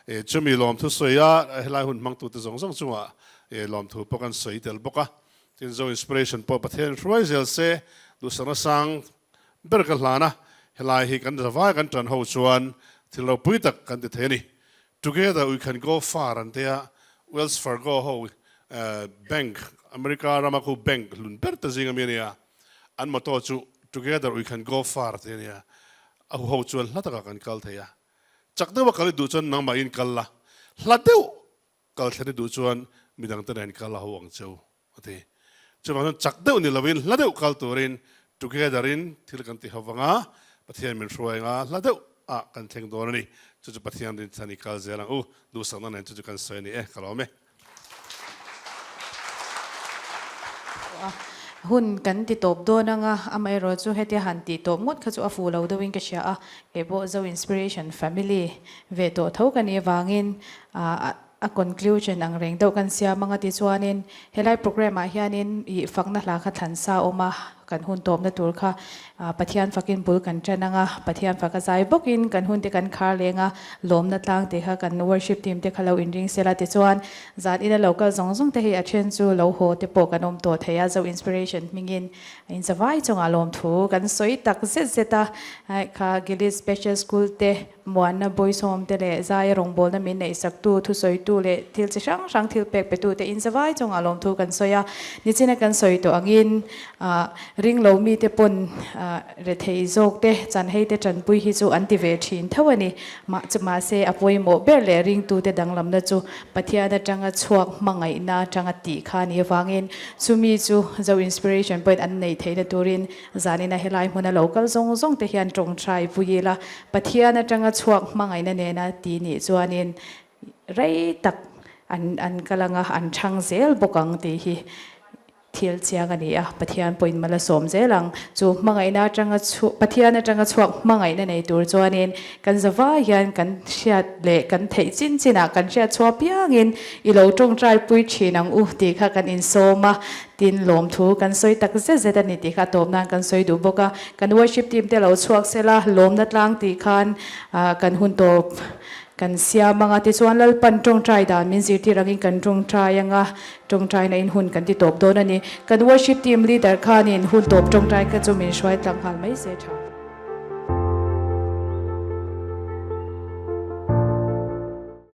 eh chumi lawmthu sawi a helai hun hmangtute zawng zawng chungah eh lawmthu pawh kan sawi tel bawk a, tin Zo Inspiration pawh Pathian hruai zel se duhsakna sang Ber ka hlan a, helai hi kan zavai kan tan ho chuan thil ropui tak kan ti thei a ni. Together we can go far an tia, Wells Fargo ho bank, America rama khu bank hlun ber te zing ami a nia, an motto chu Together we can go far tih a nia, a huho chuan hla takah kan kal thei a, chak deuha kal i duh chuan nangmahin kal la, hla deuh kal thlen i duh chuan midangte nen kal a ho ang cheu. A ti. Chuvang chuan chak deuh ni lovin hla deuh kal turin together in thil kan ti ho vang a, Pathian min hruai anga hla deuh ah kan thleng dawn a ni. Chu chu Pathian rinchhan i kal zel ang u. Duhsakna nen chu chu kan sawi a ni e. Ka lawm e. Hun kan ti tawp dawn anga, amaherawh chu hetia han tih tawp ngawt kha chu a fuh lo deuhin ka hria a, keipawh Zo Inspiration Family ve tawh tho ka nih avangin A conclusion ang reng deuh kan siam anga tichuanin helai programme ah hianin ih fakna hla kha thlan sa awm a. kan hun tawpna tur kha Pathian fakin bul kan tan ang a, Pathian faka zai bawkin kan hun te kan khar leng a, lawmna tlang te kha kan worship team te kha lo inring sela tichuan zan ina lo kal zawng zawng te hei a then chu lo haw te pawh kan awm tawh thei a, Zo Inspiration hmingin in zavai chungah lawmthu kan sawi tak zet zet a, kha Gilead Special School te Muanna Boys Home te leh Zaia rawngbawlna min neihsaktu, thusawitu leh thil chi hrang hrang thil pek petu te in zavai chungah lawmthu kan sawi a. Nichina kan sawi tawh angin ring lo mite pawn rethei zawk te, chanhei te tanpui hi chu an ti ve thin tho a ni. Mah chu mahse a pawimawh ber leh ringtute danglamna chu Pathian atanga chhuak hmangaihna atanga tih kha a nih avangin chumi chu Zo Inspiration pawhin an neih theihna turin Zanina helai hmuna lo kal zawng zawng te hian tawngtai pui ila, Pathian atanga chhuak hmangaihna nena ti nih chuanin rei tak an an kal anga an chhang zel bawk ang tih hi thil chiang a ni a, Pathian pawhin mal a sawm zel ang. Chu hmangaihna atanga chhuak Pathian atanga chhuak hmangaihna nei tur chuanin kan zavai hian kan hriat leh kan theih chin chinah kan hriat chhuah piangin i lo tawngtai pui thin ang u tih kha kan insawm a. Tin, lawmthu kan sawi tak zet zet a ni tih kha a tawp nan kan sawi duh bawk a. Kan worship team te lo chhuak se la, lawmna tlang tih khan kan hun tawp kan siam ang a. Tichuan Lalpan tawngtai dan min zirtir angin kan tawngtai ang a, tawngtaina in hun kan ti tawp dawn a ni. Kan worship team leader khanin hun tawp tawngtai kha chu min hruai tlang nghal mai se tha.